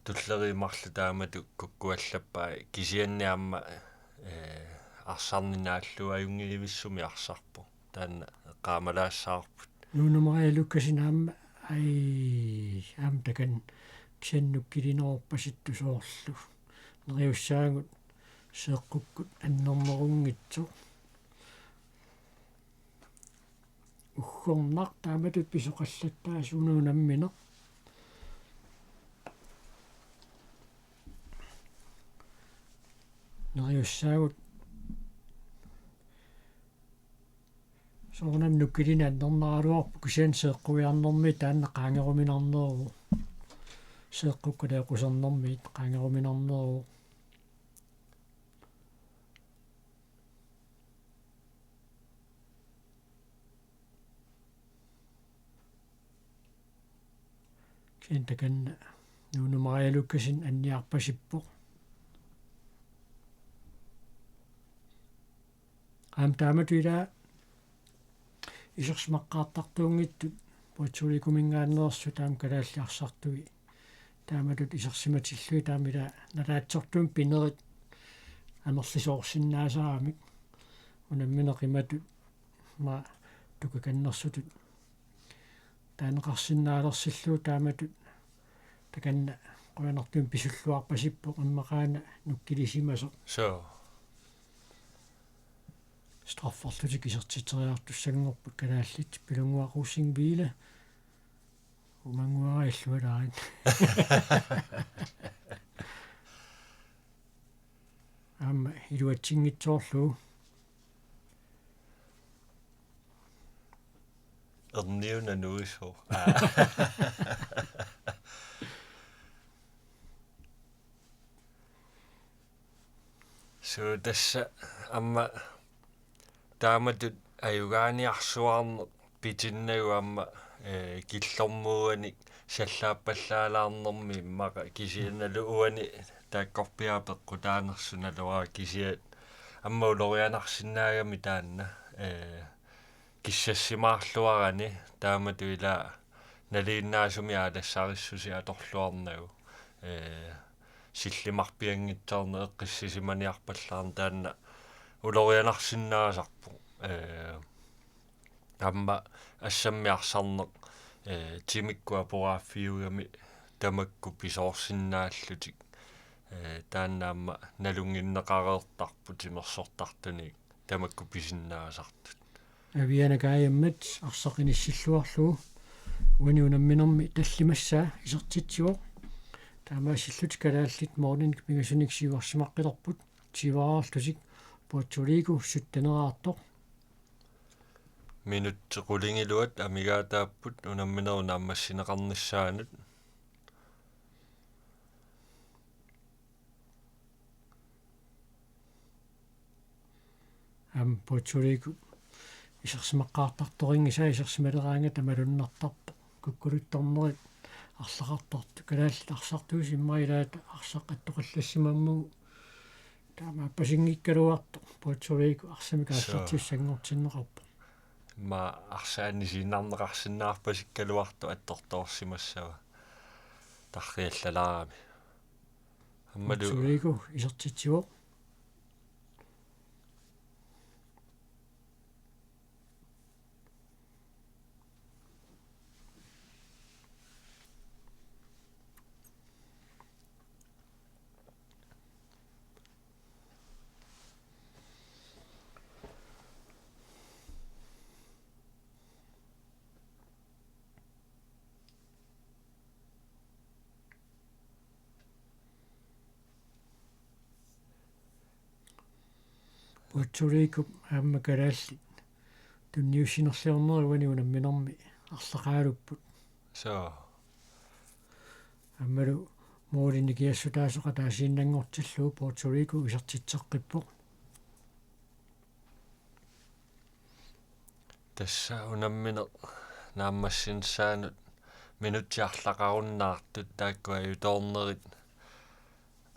tulleriit marluk taamatut kukkuallappai, kisianni aamma, ee, arsarneq naallugu ajunngivissumik arsarpoq. Taanna eqqaamalaassavarput. Nuno Maria Lukassen aamma, ai, aamma takanna kisianni nukkilinerorpasittoq soorlu. Neriussaagut Seeqqukkut annernerunngitsoq. Uggornaq taamatut pisoqallattaasut una unammineq. Neriussaagut Soorunami nukkilineq annernaraluarpoq kisianni seeqquiarnermi taanna qaangeruminarneruvoq. Seeqqukkalioqqusernermi qaangeruminarneruvoq. Kisianni takanna Nuunu Maria Lukassen anniarpasippoq. Aamma taamatut ila isersimaqqaartartuunngitsut Puerto Ricominngaanneersut taama kalaallit arsartui taamatut isersimatillugit taama ila nalaatsortumik pinerit amerlisoorsinnaasaramik unammineq imatut ma tukakannersutut taaneqarsinnaalersillugu taamatut takanna qujanartumik pisulluarpasippoq immaqaana nukkilisimasoq. Soo. Strafferlutik isertitseriartussanngorput kalaallit Pilunnguaq Rosing Wille. Umannguara illualaarit. Aamma iluatsinngitsoorlugu. Erniuna nuisoq. Suu tassa aamma taamatut ajugaaniarsuarneq pitinnagu aamma, eh, killormuuanik sallaappallaalaarnermi immaqa kisianni uani taakkorpiaat peqqutaanersut naluara kisianni aamma ulorianarsinnaagami taanna, eh, kissassimaarluarani taamatut ila nalinginnaasumik aalassarissusi atorluarnagu, eh, sillimarpianngitsoorneq eqqissisimaniarpallaarneq taanna ulorianarsinnaasarpoq. Eh, aamma assammik arsarneq, eh, timikkut aporaaffiugami tamakku pisoorsinnaallutik. Eh, taanna aamma nalunnginneqareertarpoq timersortartunik tamakku pisinnaasartut. Aviana Kajammat arsaq inissilluarlugu uani unamminermi tallimassaa isertitsivoq. Taamaasillutik kalaallit målinik pingasunik siuarsimaqqilerput, siuaraarlutik Puerto Rico sytteneraartoq. Minutsit qulingiluat amigaataapput unamminerup naammassineqarnissaanut. Aamma Puerto Rico isersimaqqaartartorinngisaa isersimaleraangata malunnartarpoq. Kukkuluttornerit arlaqartartut kalaallit arsartuisa immaqa ilaata arsaq attoqallassimammagu taamaappasinngikkaluartoq Puerto Rico arsamik Soo. Aallartissanngortinneqarpoq. Immaqa arsaq anisiinnarneqarsinnaarpasikkaluartoq attortoorsimassava tarriallalaarami. Aammalu Puerto Rico isertitsivoq. Puerto Rico aamma kalaallit tunniussinerliornerup uani unamminermi arlaqaalupput. Soo. Aammalu målinik nikiassutaasoq ataasiinnanngortillugu Puerto Rico isertitseqqippoq. Tassa unammineq naammassinissaanut minutsit arlaqarunnaartut taakku ajutoornerit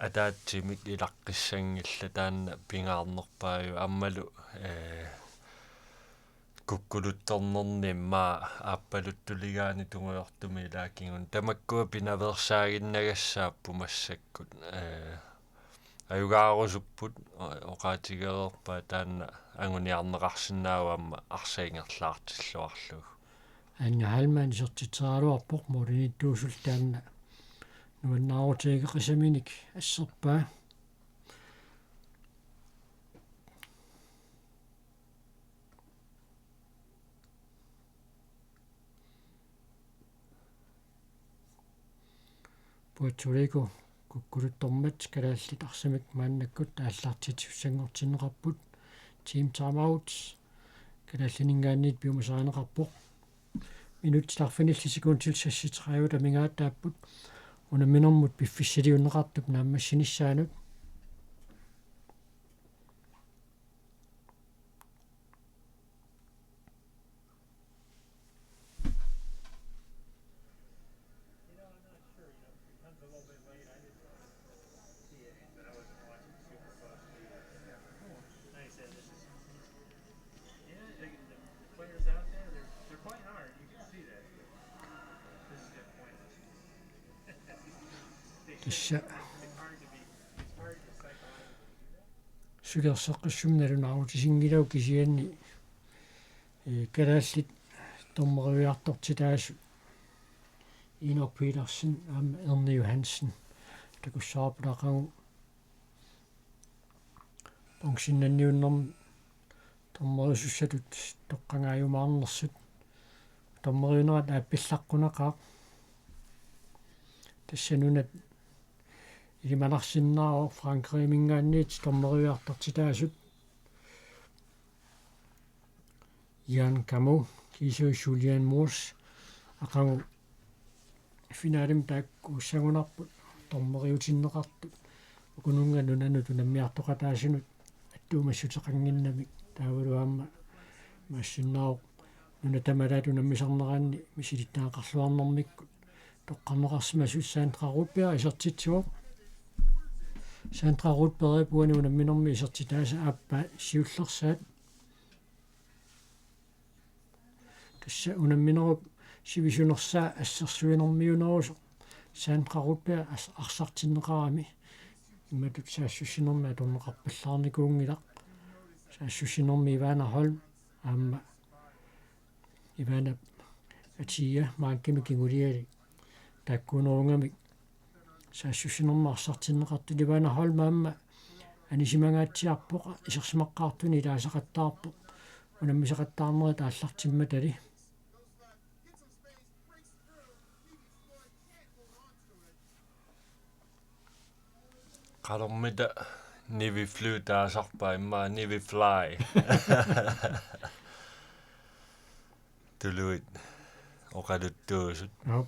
ataatsimik ilaqqissanngillat taanna pingaarnerpaajuvoq aammalu, eh, kukkuluttornerni immaqa aappaluttuligaani tungujortumik ilaa kingorna tamakkua pinaveersaaginnagassaapput massakkut, eh, ajugaarusupput, o-, oqaatigereerpaat taanna anguniarneqarsinnaavoq aamma arsaq ingerlaartilluarlugu. Anja Heilmann isertitseraluarpoq målinittuusullu taanna nuannaarutigeqisaminik asserpaa. Puerto Rico kukkuluttormat kalaallit arsamik maannakkut aallartitsisussanngortinneqarput. Team timeout. Kalaallininngaanniit piumasarineqarpoq. Minutsit arfinillit sekundit seksogtredive amigaataapput unamminermut piffissaliunneqartup naammassinissaanut. Tassa suliasseqqissumik nalunaarutisinngilaq kisianni, ee, kalaallit dommeriviartortitaasut Inok Petersen aamma Erni Johansen takussavarput aqagu punktsinniunnermi dommerisussatut toqqagaajumaarnersut. Dommeriunerat aappillaqqunaqaaq. Tassa nunat ilimanarsinnaavoq Frankrigiminngaanniit dommeriviartortitaasut. Jan Camus, kiisalu Julian Moors, aqagu finalemi taakkuussagunarput dommeriutinneqartut. Ukununnga nunanut unammiartoqataasunut attuumassuteqannginnamik taavalu aamma imaassinnaavoq nuna tamalaat unammisarneranni misilittagaqarluarnermikkut toqqarneqarsimasut. Sandra Rudberg isertitsivoq. Sandra Rudbergip uani unamminermi isertitaasa aappaa siullersaat. Tassa unamminerup sivisunersaa assersuinermiunerusoq Sandra Rudberg as-, arsartinneqarami imatut saassussinermi atorneqarpallaarnikuunngilaq. Saassussinermi Ivana Holm aamma Ivana Atia maakkimi kinguliali taakkuunerugamik saassussinermi arsartinneqartut. Ivana Holm aamma anisimangaatsiarpoq, isersimaqqaartuni ilaasaqattaarpoq unammisaqattaarnerit aallartimmatali. Qanormita Nivi Fly taasarpaa, immaqa Nivi Fly. Tuluit oqaluttuusut. Joo.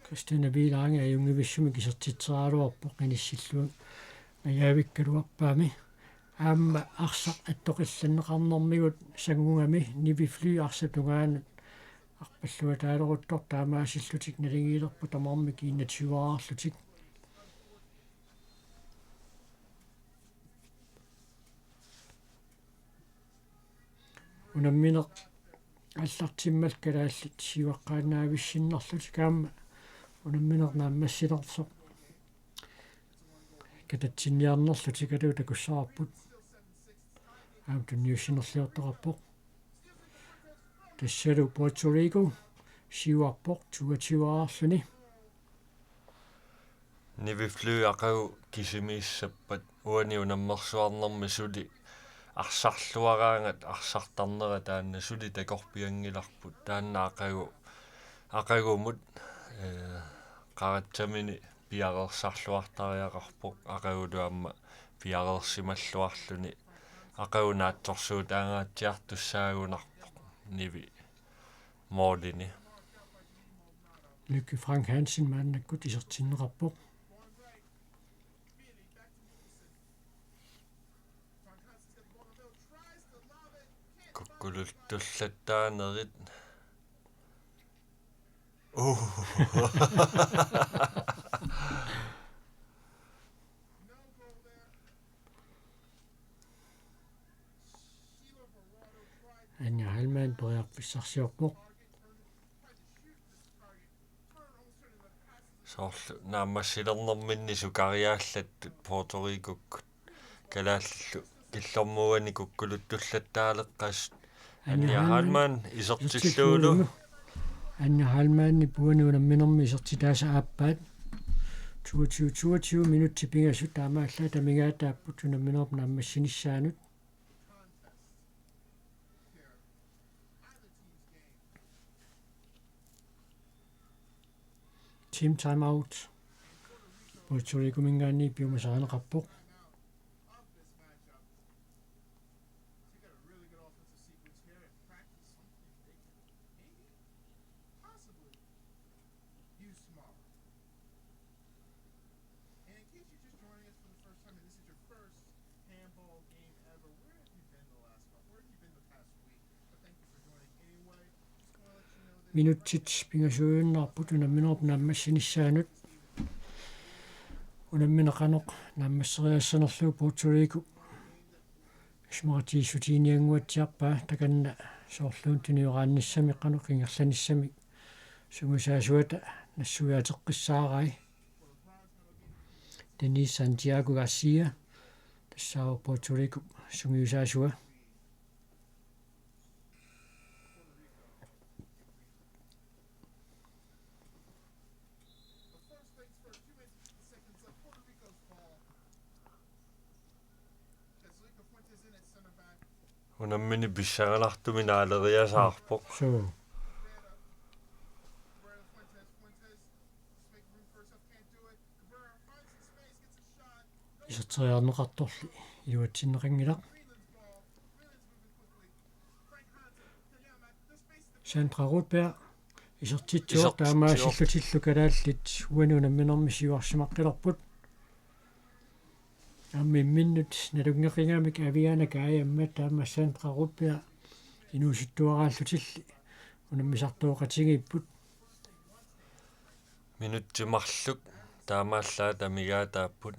Christian Avilaange ajunngivissumik isertitseraluarpoq inissilluanngajaavikkaluarpaami. Aamma arsaq attoqillanneqarnermigut sangugami Nivi Fly arsap tungaanut arpalluataaleruttortoq taamaasillutik naligiilerput tamarmik enogtyveerlutik. Unammineq aallartimmat kalaallit siuaqqaannaavissinnarlutik aamma unammineq naammassilersoq katatsinniarnerlutik atuut takussavarput. Aamma tunniussinerliortoqarpoq. Tassalu Puerto Rico siuarpoq toogtyveerluni. Nivi Fly aqagu kisimiissappat uani unammersuarnermi suli arsarluaraangat arsartarnera taanna suli takorpianngilarput. Taanna aqagu, aqagumut, ee, qaratsamini piareersarluartariaqarpoq, aqagulu aamma piareersimalluarluni. Aqagu naatsorsuutaangaatsiartussaagunarpoq Nivi målini. Lykke Frank Hansen maannakkut isertinneqarpoq. Kukkuluttulaanerit. Uh. Anja Heilmann periarfissarsiorpoq. Soorlu naammassilernerminni sukariaallattut Puerto Ricokkut kalaallillu killormuani kukkuluttulaaleqqasoq. Anja Heilmann isertillugu. Anja Heilmannip uani unamminermi isertitaasa aappaat. Toogtyve toogtyve minutsit pingasut taamaallaat amigaataapput unamminerup naammassinissaanut. Team timeout. Puerto Ricominngaanniit piumasarineqarpoq. Minutsit pingasuinnarput unamminerput naammassinissaanut. Unammineq qanoq naammasseriassanerlugu Puerto Rico isumaqatigiissutigiinnannguatsiarpaa, takanna soorluuna tunioraannissamik qanoq ingerlanissamik sungiusaasuata nassuiaateqqissaarai. Denise Santiago Garcia, tassaavoq Puerto Ricop sungiusaasua. Unammineq pissanganartumik naaleriasaarpoq. Suu. Iserteriarneqartorli iluatsinneqanngilaq. Sandra Rudberg isertitsivoq. Isertitsivoq. Taamaasillutillu kalaallit uani unamminermi siuarsimaqqilerput. Aamma imminnut nalunngeqigamik Aviana Kajammat taama Sandra Rudberg inuusuttuaraallutilli unammisartooqatigiipput. Minutsit marluk taamaallaat amigaataapput.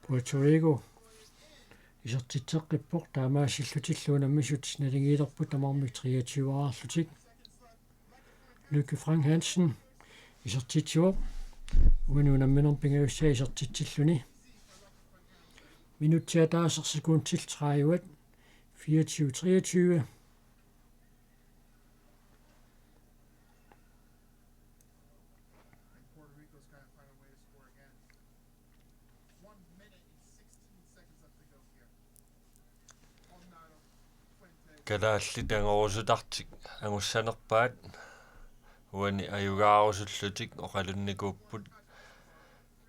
Puerto Rico isertitseqqippoq, taamaasillutillu unammisut naligiilerput tamarmik treogtyve-aarlutik. Lykke Frank Hansen isertitsivoq. Uani unamminermi pingajussaa isertitsilluni. Minutsit ataaseq sekundit tredive. Fireogtyve treogtyve. Kalaallit angorusutartik angussanerpaat uani ajugaarusullutik oqalunnikuupput,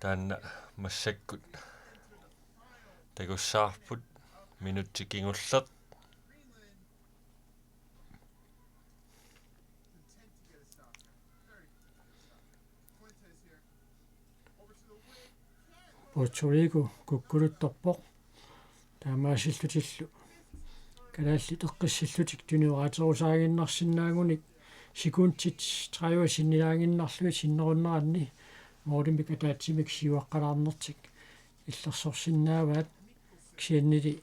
taanna massakkut takussavarput. Minutsi kingulleq. Puerto Rico kukkuluttorpoq. Taamaasillutillu kalaallit eqqissillutik tunioraatserusaaginnarsinnaagunik sekundit tredive sinnilaaginnarlugit sinnerunneranni målimik ataatsimik siuaqqalaarnertik illersorsinnaavaat, kisiannili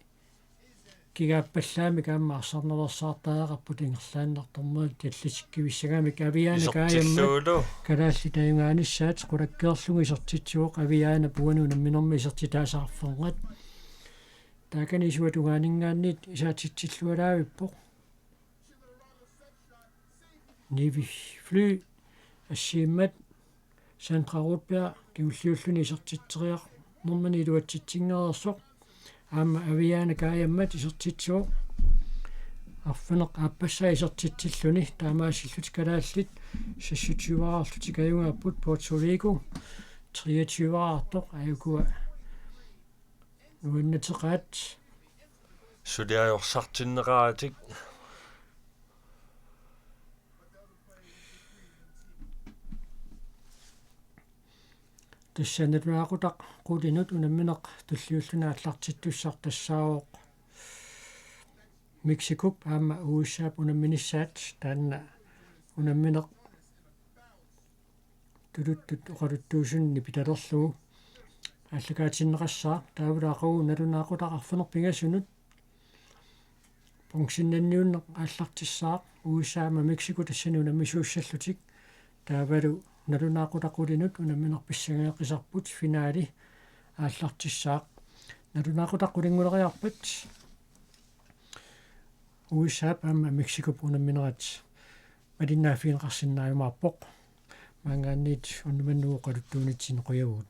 kigaappallaamik aamma arsarnaveersaartariaqarput ingerlaannaq dommeri tallisikkivissagamik. Aviana Kajammat isertillugulu kalaallit ajugaanissaat qulakkeerlugu isertitsivoq. Avianap uani unamminermi isertitaasa arfernat. Taakani isuata tungaaninngaanniit isaatitsillualaavippoq. Nivi Fly assiimmat Sandra Rudberg kingulliulluni isertitseriarnermini iluatsitsinngeriarsoq. Aamma Aviana Kajammat isertitsivoq. Arfineq-aappassaa isertitsilluni, taamaasillutik kalaallit seksogtyve-aarlutik ajugaapput. Puerto Rico treogtyve-aartoq, ajukua nuannateqaat. Suli ajorsartinneqaratik. Tassa nalunaaqutaq qulinut unammineq tulliulluni aallartittussaq tassaavoq Mexicop aamma U S A-p unamminissaat, taanna unammineq tuluttut oqaluttuusunut nipitalerlugu aallakaatinneqassaaq. Taavalu aqagu nalunaaqutaq arfineq-pingasunut bronzennanniunneq aallartissaaq, U S A aamma Mexico tassani unammisuussallutik. Taavalu nalunaaqutaq qulinut unammineq pissangageqqisarput, finale aallartissaaq. Nalunaaqutaq qulinnguleriarpat U S A-p aamma Mexicop unamminerat malinnaaffigineqarsinnaajumaarpoq. Maanngaanniit unnummut oqaluttuunitsinni qujavugut.